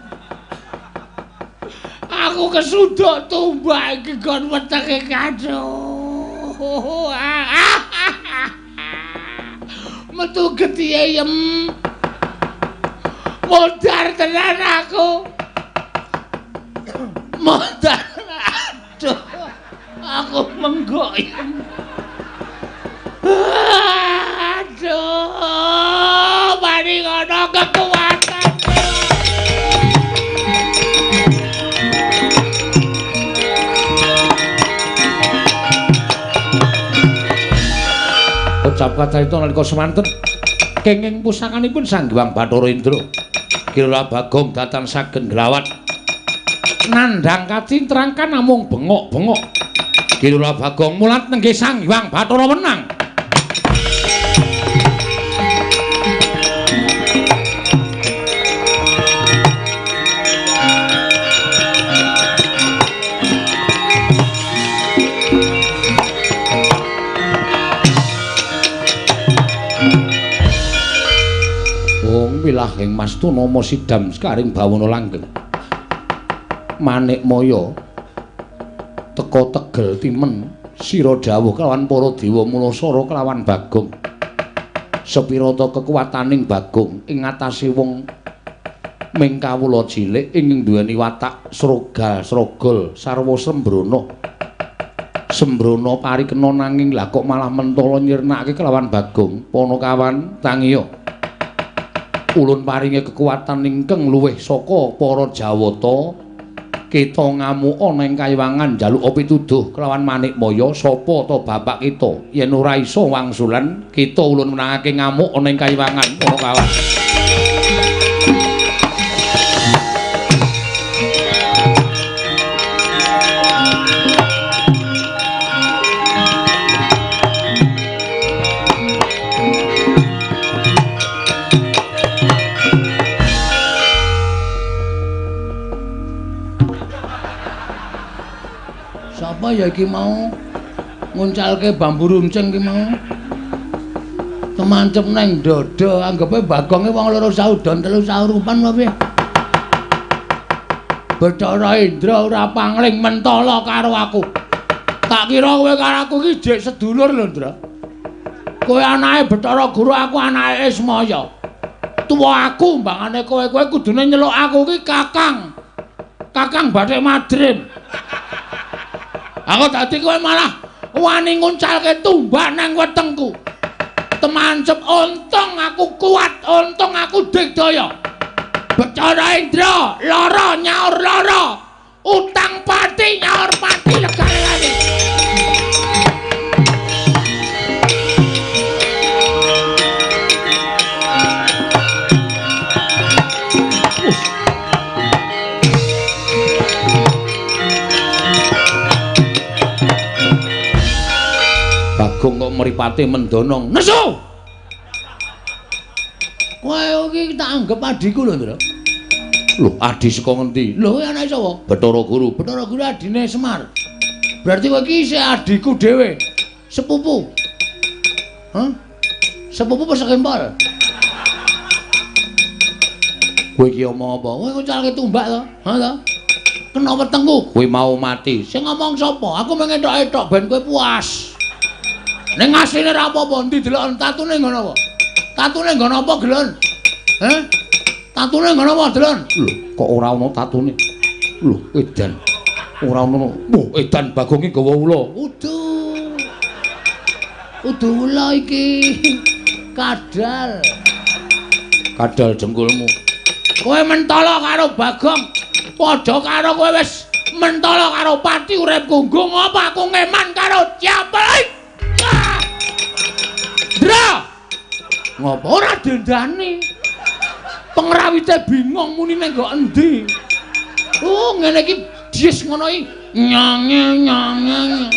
Aku kesuduk tumbak iki gon wetenge kaco. Metu getihe yem. Modar tenan aku. Modar. Aduh. Aku menggok yem. Aduh, mari ngono kekuatan.
Kocap kacarita nalika semanten kenging pusakanipun Sang Hyang Bathara Indra. Kilora Bagong datan sagen glawat nandhang kacintrang kan namung bengok-bengok. Kilora Bagong mulat nenggih Sang Hyang Bathara wenang. Wilahing Mastuna sidam sekaring bawana langgeng. Manikmaya teka tegel timen sira dawuh kelawan para dewa mulasara kelawan Bagong. Sepirata kekuwataning Bagong ing ngatasé wong ming kawula cilik ing duweni watak srogal srogol sarwa sembrana. Sembrana parikena nanging lah kok malah mentala nyirnakake kelawan Bagong. Panakawan tangiya. Ulun paringi kekuatan ingkang luwih saka para Jawata. Kita ngamuk ana ing kayiwangan njaluk pituduh kelawan Manikmaya sapa ta bapak kita yen ora iso wangsulan kita ulun menangake ngamuk ana ing kayiwangan Panakawan.
Sapa ya iki mau nguncalke bambu runcing iki mau? Kemancep nang dada, anggepe Bagonge wong loro saudon telu saurupan apa piye? Bathara Indra ora pangling mentala karo aku. Tak kira kowe karo aku iki jek sedulur lho, Ndra. Kowe anake Bathara Guru, aku anake Ismaya. Tuwa aku mbangane kowe, kowe kudune nyeluk aku iki Kakang. Kakang Bathik Madrim. Aku dadi kowe malah wani nguncalke tumbak nang wetengku. Temancep untung aku kuat, untung aku digdaya. Bathara Indra lara nyaur lara, utang pati nyaur pati legane.
Bagong kok mripate mendonong. Nesu.
Kowe iki tak anggep adhiku lho, Ndra.
Lho, adhi saka ngendi?
Lho, kowe anake sapa?
Bathara Guru.
Bathara Guru adine Semar. Berarti kowe iki isih adhiku dhewe. Sepupu. Hah? Sepupu apa sekempol?
Kowe iki omong apa?
Kowe nguncalke tumbak to? Ha to? Kena wetengku.
Kowe mau mati.
Sing ngomong sapa? Aku mung entok-entok ben kowe puas. Ning asline ora apa-apa, endi deloken tatune nggon apa? Tatune nggon apa, Gelon? Heh? Tatune nggon apa, Delon?
Lho, kok ora ana tatune? Lho, edan. Ora ana. Wah, edan Bagong iki gawa ula.
Udu. Udu ula iki. Kadal.
Kadal jengkulmu.
Kowe mentala karo Bagong. Padha karo kowe wis mentala karo pati uripku. Nggo ngapa aku ngeman karo siapa? Ndra. Ngopo ora dendane? Pengrawite bingung muni nang nggo endi. Oh, ngene iki dies ngono iki. Nyange nyange.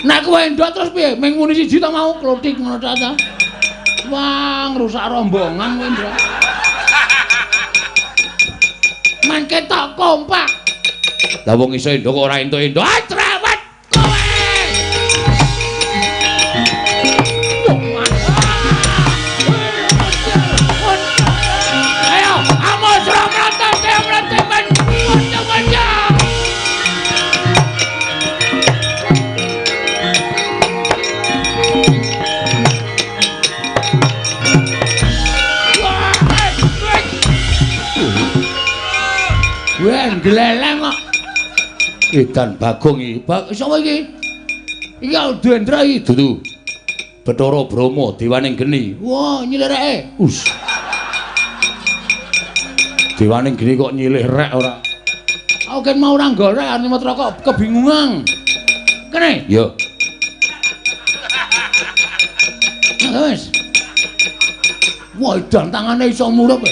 Nek kowe endok terus piye? Ming muni siji ta mau klothik ngono ta ta. Wah, ngrusak rombongan kowe, Ndra. Mangke tok kompak.
Lah wong iso endok kok ora entuk-entuk.
Ah, trawat kowe. Ayo, amos ramrata ramrata men. Macam-macam. Wah, gleleng kok.
Edan Bagong iki.
Sapa iki? Iki Dendra iki.
Dudu. Bathara Brahma dewaning geni.
Wah, nyilih reke.
Us. Dewaning geni kok nyilih rek ora?
Aku kan mau ora golek arep nyemot rokok kebingungan. Kene?
Ya.
Wis. Wah, edan tangane iso murup.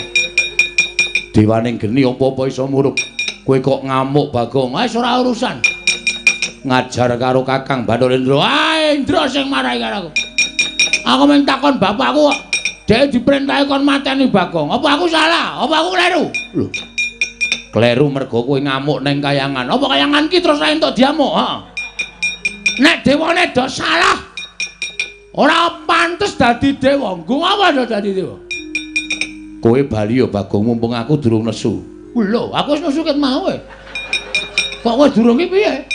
Dewaning geni apa-apa iso murup. Kowe kok ngamuk Bagong? Wis ora urusan. Ngajar karo Kakang Bathara Indra. Ah, Indra sing marahi karo aku. Aku mung takon bapakku kok dhek diperintahi kon mateni Bagong. Apa aku salah? Apa aku kleru? Lho. Kleru mergo kowe ngamuk ning kayangan. Apa kayangan ki terus entuk diamuk? Heeh. Nek dewane do salah, ora pantes dadi dewa. Nggo apa do dadi dewa? Kowe bali ya Bagong, mumpung aku durung nesu. Lho, aku wis nesu ket mau e. Kok kowe durung ki piye?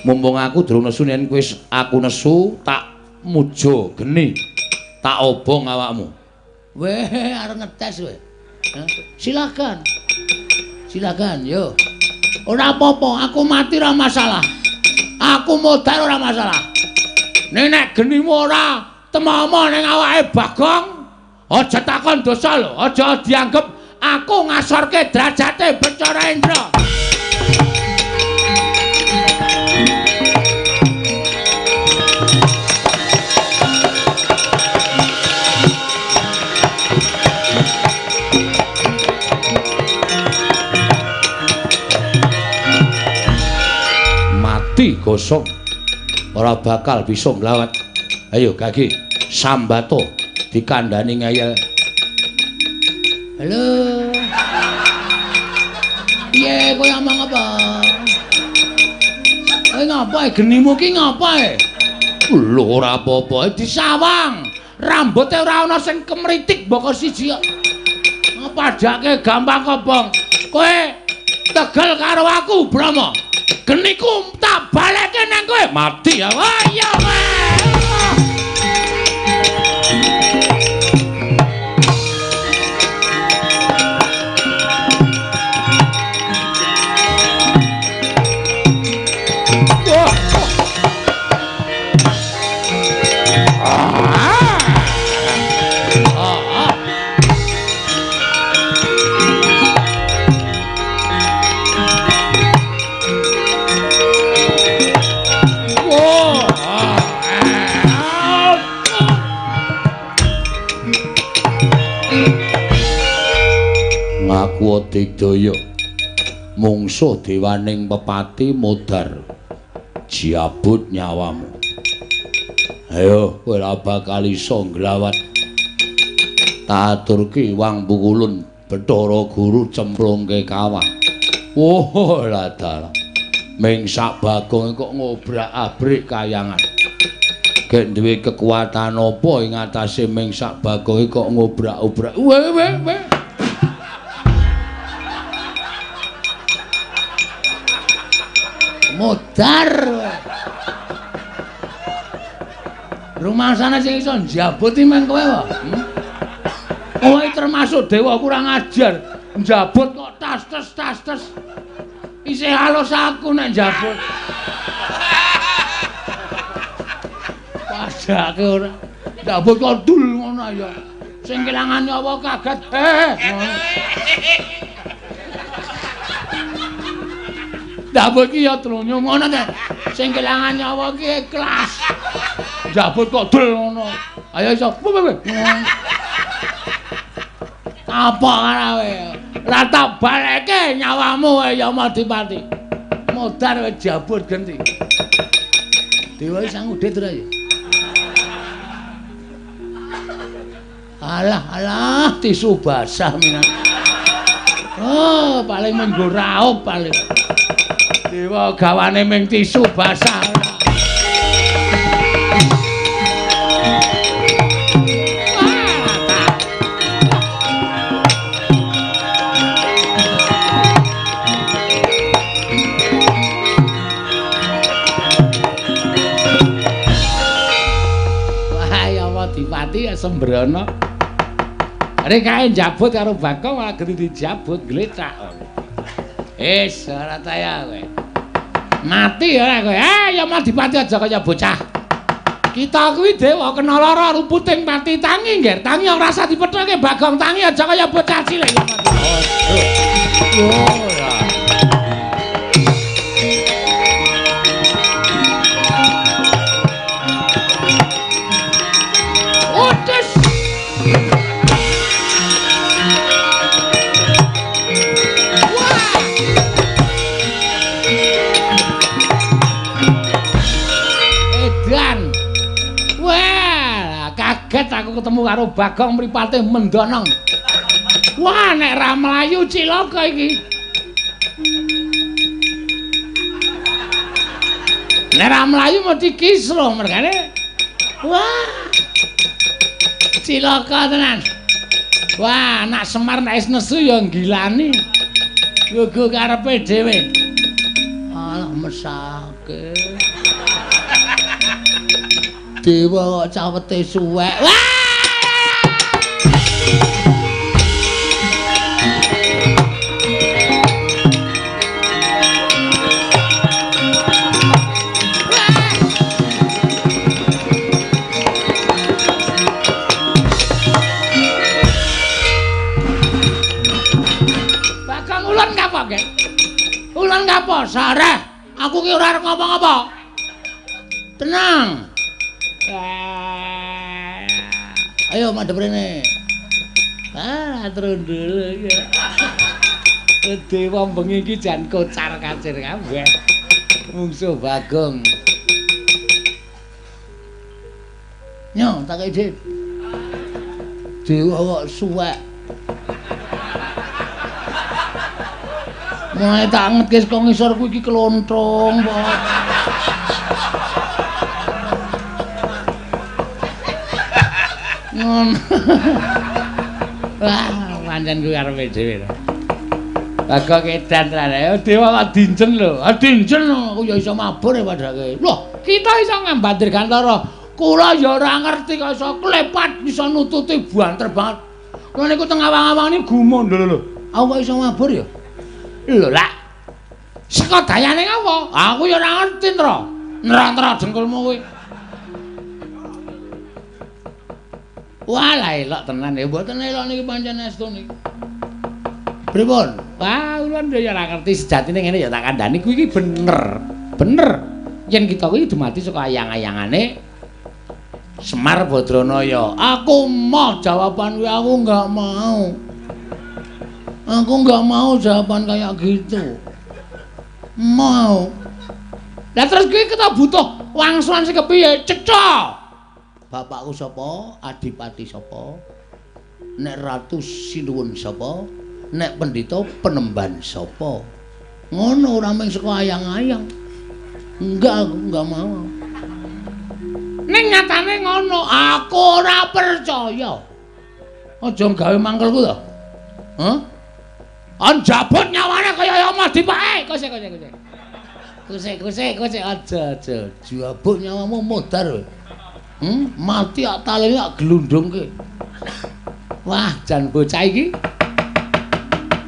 Mumpung aku durung nesu, yen kowe aku nesu tak mujo geni. Tak obong awakmu. Weh, arep ngetes kowe. Silakan. Silakan, yo. Ora apa-apa, aku mati ora masalah. Aku modar ora masalah. Nek genimu ora temomo ning awake Bagong, aja takon dosa lho, aja dianggep aku ngasorke derajate Bathara Indra. Mati gosong, ora bakal bisa nglawat. Ayo Gagi, sambato dikandani ngeyel. Halo. Piye kowe omong apa? Kowe ngapa genimu ki ngapa e? Lho ora apa-apa, disawang. Rambote ora ana sing kemritik mboko siji kok. Padake gampang kobong. Kowe tegel karo aku, Brahma. Geniku tak balekke nang kowe. Mati ya. Wah iya kowe. Ngaku digdaya mungsuh dewaning pepati modar jiabut nyawamu. Ayo kowe ora bakal iso nglawat. Tak aturke wang pukulun Bathara Guru cemplungke kawah. Oh lah dalah. Ming sak Bagong kok ngobrak-abrik kayangan. Gek duwe kekuatan apa ing atase ming sak Bagong kok ngobrak-obrak. Weh weh weh. Modar. Rumangsane sing iso njabut iki men kowe wae. Kowe termasuk dewa kurang ajar. Njabut kok tas tes tas tes. Isih halus aku nek njabut. Padake ora. Njabut kok dul ngono ya. Sing kelangan nyawa kaget. Njabut ki ya trunyo ngono ta. Sing kelangan nyawa ki ikhlas. Njabut kok dul ngono. Ayo iso. Apa karo kowe? Ora tak baleke nyawamu kowe ya Madipati. Modar kowe jabut genti. Dewa sang udit ora ya? Alah alah tisu basah minan. Oh, paling menggo raup paling. Dewa gawane ming tisu basah. Wah, ya Madipati ya sembrono. Rek kae njabut karo Bagong malah genti dijabut glecak. Wis ora taya kowe. Mati ora kowe. Eh ya Madipati aja kaya bocah. Kita kuwi dewa kena lara ruputing pati tangi ngger. Tangi ora usah dipethoke Bagong tangi aja kaya bocah cilik ya Madipati. Oh ya. ketemu karo Bagong mripate mendonong. Wah, nek ra mlayu cilaka iki. Nek ra mlayu mesti kisruh mergane. Wah. Cilaka tenan. Wah, anak Semar nek wis nesu ya nggilani. Gugu karepe dhewe. Alah mesake. Dewa kok cawete suwek. Wah! Bagong ulun kapok, Gek? Ulun kapok, sareh. Aku ki ora arep ngapa-ngapa. Tenang. Ayo madhep rene. Ah, trundul ya. Dewa bengi iki jan kocar kacir kabeh. Mungsuh Bagong. Nyo, tak kei dhit. Dewa kok suwek. Mulai tak angetke saka ngisor kuwi iki klontrong, Pak. Ngono. Wah, pancen kuwi karepe dhewe. Bagong edan tenan. Dewa kok dinjen lho. Ah dinjen aku ya iso mabur ya padake. Loh, kita iso ngambat Dirgantara. Kula ya ora ngerti kok iso klepat iso nututi banter banget. Kula niku teng awang-awang niku gumun lho lho. Aku kok iso mabur ya? Lho lak. Saka dayane ngapa? Aku ya ora ngerti, Ntra. Ntra-ntra dengkulmu kuwi. Wah, lah elok tenan ya. Mboten elok niki pancen estu niki. Pripun? Wah, ulun ya ora ngerti sejatine ngene ya tak kandhani kuwi iki bener. Bener. Yen kita kuwi dumadi saka ayang-ayangane Semar Badranaya. Aku moh jawaban kuwi, aku enggak mau. Aku enggak mau jawaban kayak gitu. Mau. Lah terus kuwi kita butuh wangsulan sing kepiye? Cetha. Bapakku sapa? Adipati sapa? Nek ratu sinuwun sapa? Nek pendhita penemban sapa? Ngono ora mung saka ayang-ayang. Enggak, aku enggak mau. Ning nyatane ngono, aku ora percaya. Aja gawe mangkelku to. Hah? Anjabut nyawane kaya omah dipake. Kose kose kose. Kose kose kose aja aja. Jabut nyawamu modar. Mati ak talene ak glundungke. Wah, jan bocah iki.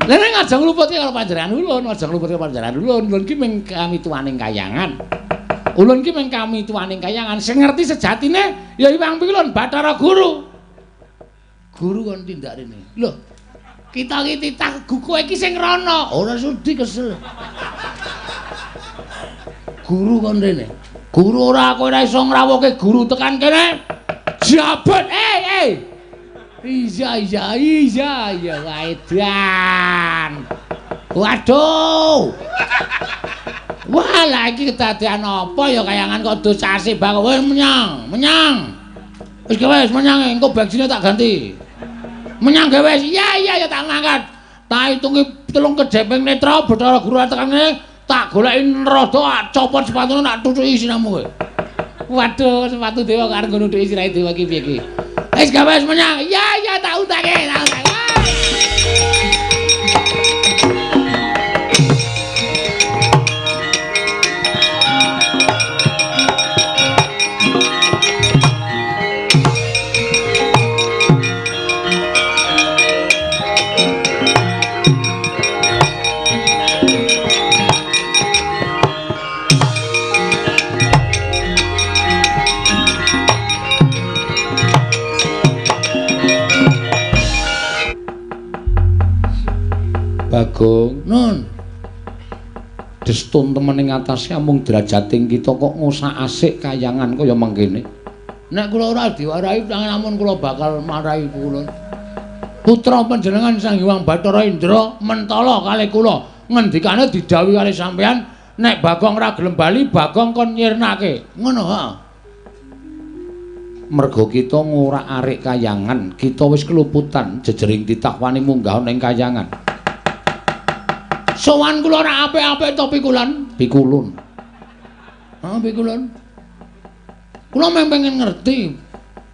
Lah nek aja ngluputke karo panjenengan ulun, aja ngluputke panjenengan ulun. Ulun ki mung kamituwaning kayangan. Ulun ki mung kamituwaning kayangan. Sing ngerti sejatine ya Hyang Pilun Bathara Guru. Guru kon tindak rene. Lho, kita iki titah kowe iki sing rono. Ora sudi kesel. Guru kon rene. Guru ora kowe ora iso ngrawuhke guru tekan kene. Jabut. Eh. Iya iya iya iya edan. Waduh. Wah, lah iki kedadean apa ya kayangan kok dosase Bagong. Wis menyang, menyang. Wis wis menyang engko bagsine tak ganti. Menyang ge wis. Iya iya ya tak mangkat. Tak hitungi 3 kedheping netra Bathara Guru tekan kene tak goleki rada copot sepatune tak tutuki siramu kowe. Waduh, sepatu dewa kok arep nutuki sirahe dewa iki piye iki? Wis gawe wis menyang. Iya iya tak utake, tak utake. Bagong, nun. Destun temen ing atase amung derajating kita kok ngosak-asik kayangan kaya mangkene. Nek kula ora diwarahi namun kula bakal marahi kula. Putra panjenengan Sang Hyang Bathara Indra mentala kalih kula. Ngendikane didhawuhi kalih sampeyan nek Bagong ora gelem bali Bagong kon nyirnake. Ngono ha.
Merga kita ngorak-arik kayangan, kita wis keluputan jejering titah wani munggah ning kayangan. Sowan kula ora apik-apik to pikulan? Pikulun. Ha pikulun. Kula mung pengen ngerti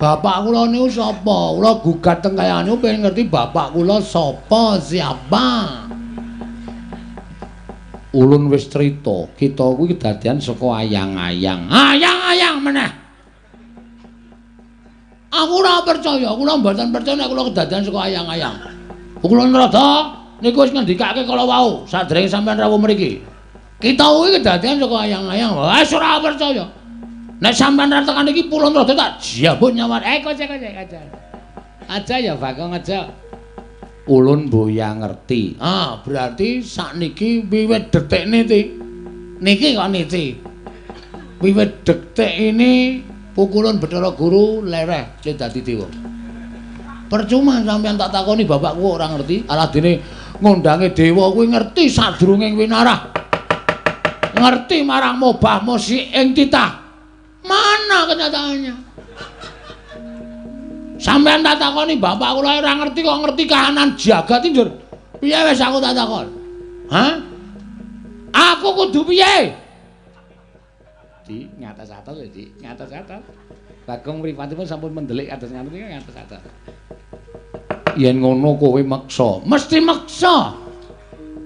bapak kula niku sapa? Kula gugat teng kayangan niku pengen ngerti bapak kula sapa, siapa. Ulun wis crita, kita kuwi kedadian saka ayang-ayang. Ayang-ayang meneh. Aku ora percaya, kula mboten percaya nek kula kedadian saka ayang-ayang. Kula nrada niku wis ngendikake kala wau sadèrènge sampeyan rawuh mriki. Kita kuwi kedadian saka ayang-ayang. Wis ora percaya. Nek sampeyan ra tekan iki Pulon Rada tak jabut nyawa. Kocek aja. Aja ya Bagong aja. Ulun boya ngerti. Ah, berarti sakniki wiwit detik niki. Niki kok niki. Wiwit detik ini pukulun Bathara Guru lereh le dadi dewa. Percuma sampeyan tak takoni bapakku ora ngerti. Aladene ngondange dewa kuwi ngerti sadurunge winarah. Ngerti marang mobah musik ing titah. Mana kenyataannya? Sampeyan tak takoni bapak kula ora ngerti kok ngerti kahanan jagat iki, Njur. Piye wis aku tak takon? Hah? Aku kudu piye? Di ngatas-atas ya, Di, ngatas-atas. Bagong mripatipun sampun mendelik atas ngaten iki ngatas-atas. Yen ngono kowe meksa, mesti meksa.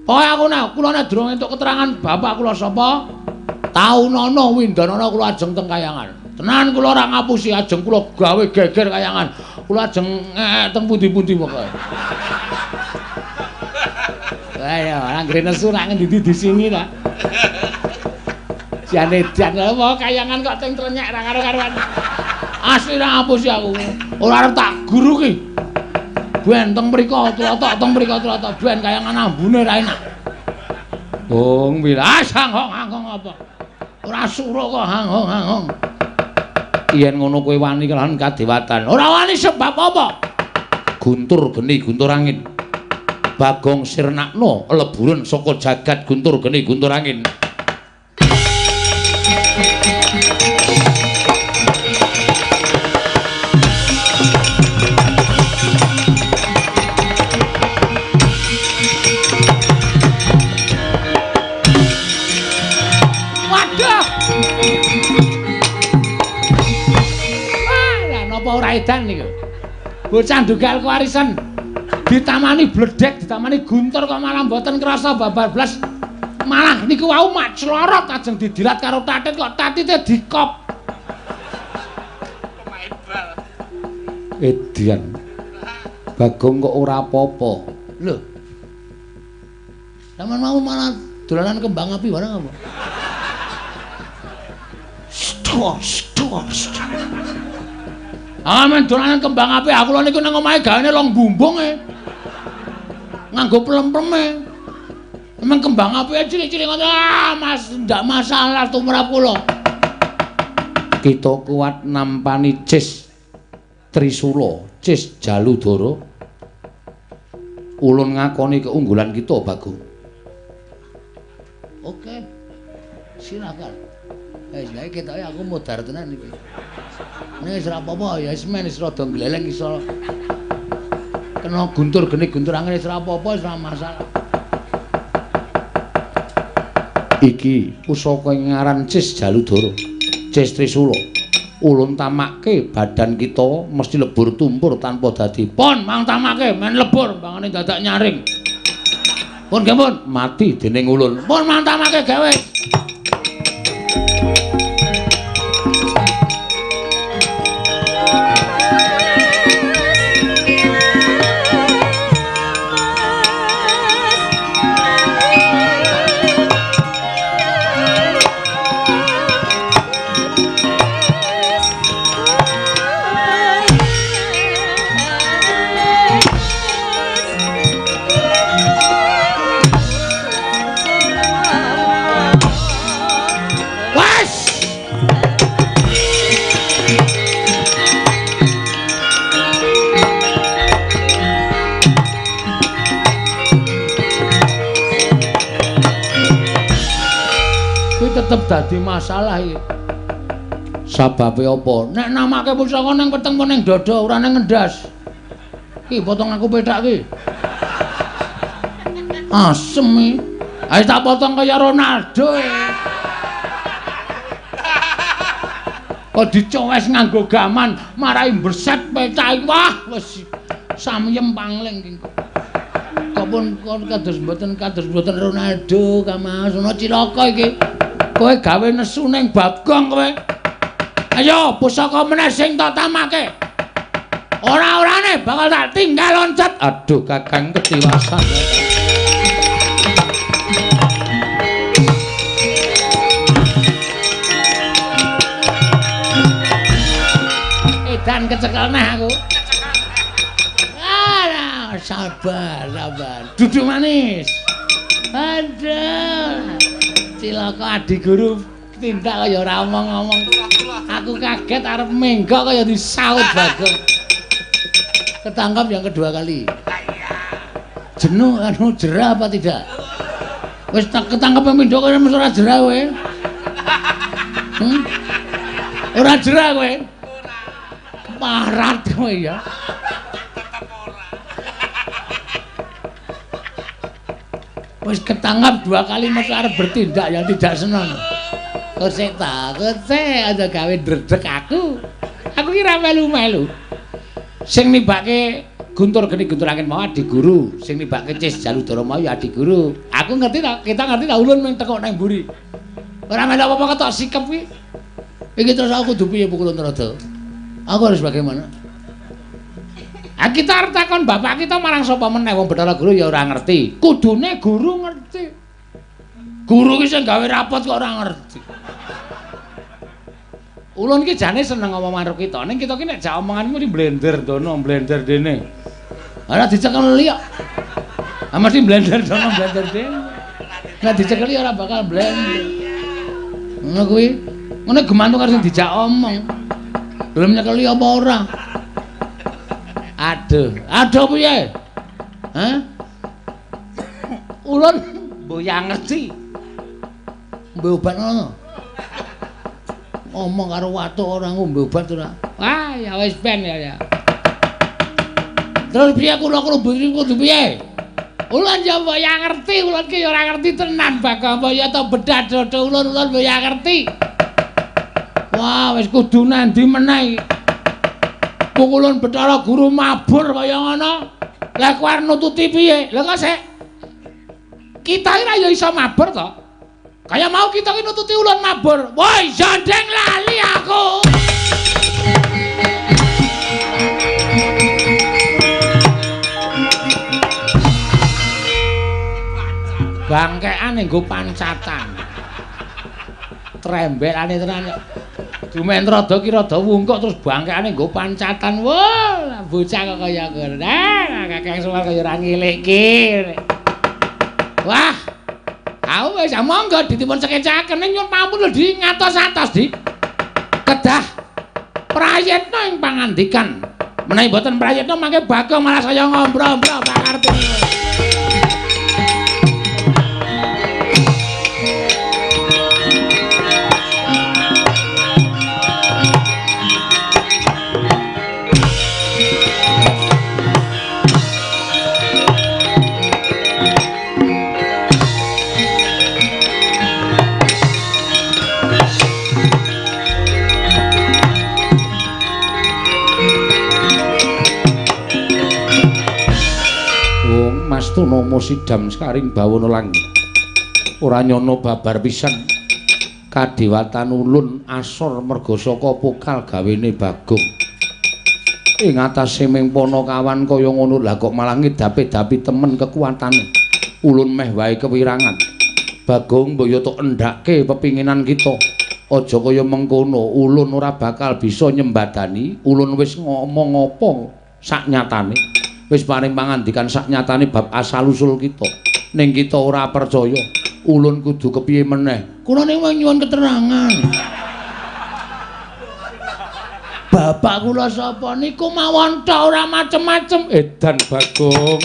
Pokoke aku nek kula nek durung entuk keterangan bapak kula sapa, taunana windanana kula ajeng teng kayangan. Tenan kula ora ngapusi, ajeng kula gawe geger kayangan. Kula ajeng teng pundi-pundi pokoke. Lah ya, anggere nesu rak ngendi disingi ta. Jane jan apa kayangan kok teng trenyek ra karo-karuan. Asli ra ngapusi aku. Ora arep tak guru ki. Ben teng mriko tlotok, teng mriko tlotok, ben kayangan ambune ra enak. Bung wilas hanghong-hanghong apa? Ora suruh kok hanghong-hanghong. Yen ngono kowe wani kelawan kadewatan. Ora wani sebab apa? Guntur geni guntur angin. Bagong sirnakno leburen saka jagat guntur geni guntur angin. Edan niku. Bocah ndugal kewarisan ditamani bledek, ditamani guntur kok malah mboten krasa babar blas. Malah niku wau mak clorot ajeng didilat karo tatit kok tatite dikop. Edian. Bagong kok ora apa-apa. Lho. Sampeyan mau malah dolanan kembang api barang apa? Stop, stop, stop. Amen dolanan kembang api aku lho niku nang omahe gawane long bumbung e. Nganggo plem-pleme. Emang kembang api cilik-cilik ngono. Ah, Mas, ndak masalah tumrap kula. Kita kuat nampani Cis Trisula, Cis Jaludara. Ulun ngakoni keunggulan kita, Bagong. Oke. Silakan. Wis lha ketoke aku modar tenan iki. Nek wis ora apa-apa ya wis men wis rada gleleng iso. Kena guntur geni guntur angin wis ora apa-apa wis ora masalah. Iki pusaka ing ngaran Cis Jaludara, Cis Trisula. Ulun tamake badan kita mesti lebur tumpur tanpa dadi. Pon mang tamake men lebur mbangane dadak nyaring. Pun nggih pun mati dening ulun. Pon mang tamake gawe. Tetep dadi masalah iki.
Sababe apa? Nek namake pusaka nang weteng apa ning dada ora nang ngendas. Ki potong aku pethak ki. Asem iki. Ayo tak potong kaya Ronaldo. Kok dicowes nganggo gaman marai mbreset pethak. Wah, wis samyem pangling ki. Kok pun kados mboten Ronaldo Kamas ana cilaka iki. Kowe gawe nesu ning Bagong kowe. Ayo pusaka meneh sing tak tamake. Ora-orane bakal tak tinggal loncat. Aduh Kakang ketiwasan. Edan kecekel neh aku. Ah, sabar, sabar. Duduk manis. Aduh. Cilaka adi guru tindak kaya ora omong-omong. Aku kaget arep menggok kaya disaut Bagong. Ketangkap yang kedua kali. Jenuh anu jerah apa tidak? Wis tak ketangkep pindho kaya mesti ora jerah kowe. Ora jerah kowe. Keparat kowe ya.
Tetep ora.
Wis ketangkap dua kali mesti arep bertindak yang tidak senang. Kosek ta, kosek aja gawe ndredeg aku. Aku ki ra melu-melu. Sing nibake Guntur Geni Guntur Angin mau adi guru, sing nibake Cis Jaludara mau ya adi guru. Aku ngerti ta, kita ngerti ta ulun mung tekuk nang mburi. Ora melu apa-apa ketok sikep kuwi. Iki terus aku kudu piye Pukulun Narada? Aku harus bagaimana? Ah kita arep takon bapak kita marang sapa meneh wong Bathara Guru ya ora ngerti. Kudune guru ngerti. Guru ki sing gawe rapot kok ora ngerti. Ulun ki jane seneng ngomong karo kita, ning kita ki nek jak omongan mesti blender dono, blender dene. Ora dicekeli kok. Ah mesti blender dono, blender dene. Nek dicekeli ora bakal blender. Ngono kuwi. Ngono gemantung karo sing dijak omong. Gelem nyekeli apa ora? Aduh, aduh piye? Hah? Ulun mboyang ngerti. Ngombe obat ngono. Ngomong karo watuk ora ngombe obat ora. Wah, ya wis ben ya. Terus piye kula kudu piye? Ulun ya mboyang ngerti, ulun ki ya ora ngerti tenan Bagong ya ta bedah dodo ulun ulun mboyang ngerti. Wah, wis kudu nandi meneh iki. Pukulun Bathara Guru mabur kaya ngono. Lah kowe arep nututi piye? Lah kok sik kita iki ra ya iso mabur to. Kaya mau kita ki nututi ulun mabur. Woi, jandeng lali aku. Bangkean nggo pancatan. Trembelane tenan kok. Dumen rada ki rada wungkuk terus bangkeane nggo pancatan. Wah, bocah kok kaya ngono. Nah, Kakang Semar kaya ora ngilikke. Wah. Aku wis monggo ditipun sekecaken ning nyuwun pampun lho di ngatos-atos di. Kedah prayitna ing pangandikan. Menawi mboten prayitna mangke Bagong malah saya ngombro-ombro pakarti. Astuna sidam sekaring bawana langit. Ora nyana babar pisan. Kadewatan ulun asor merga saka pokal gawene Bagong. Ing atase ming panakawan kaya ngono lah kok malah ngedapi-dapi temen kekuatane. Ulun meh wae kewirangan. Bagong mbok yo tok endhake pepinginan kita. Aja kaya mengkono, ulun ora bakal bisa nyembadani. Ulun wis ngomong apa sak nyatane. Wis paring pangandikan sak nyatane bab asal usul kita. Ning kita ora percaya. Ulun kudu kepiye meneh? Kula ning nyuwun keterangan. Bapak kula sapa niku mawon tok ora macem-macem. Edan Bagong.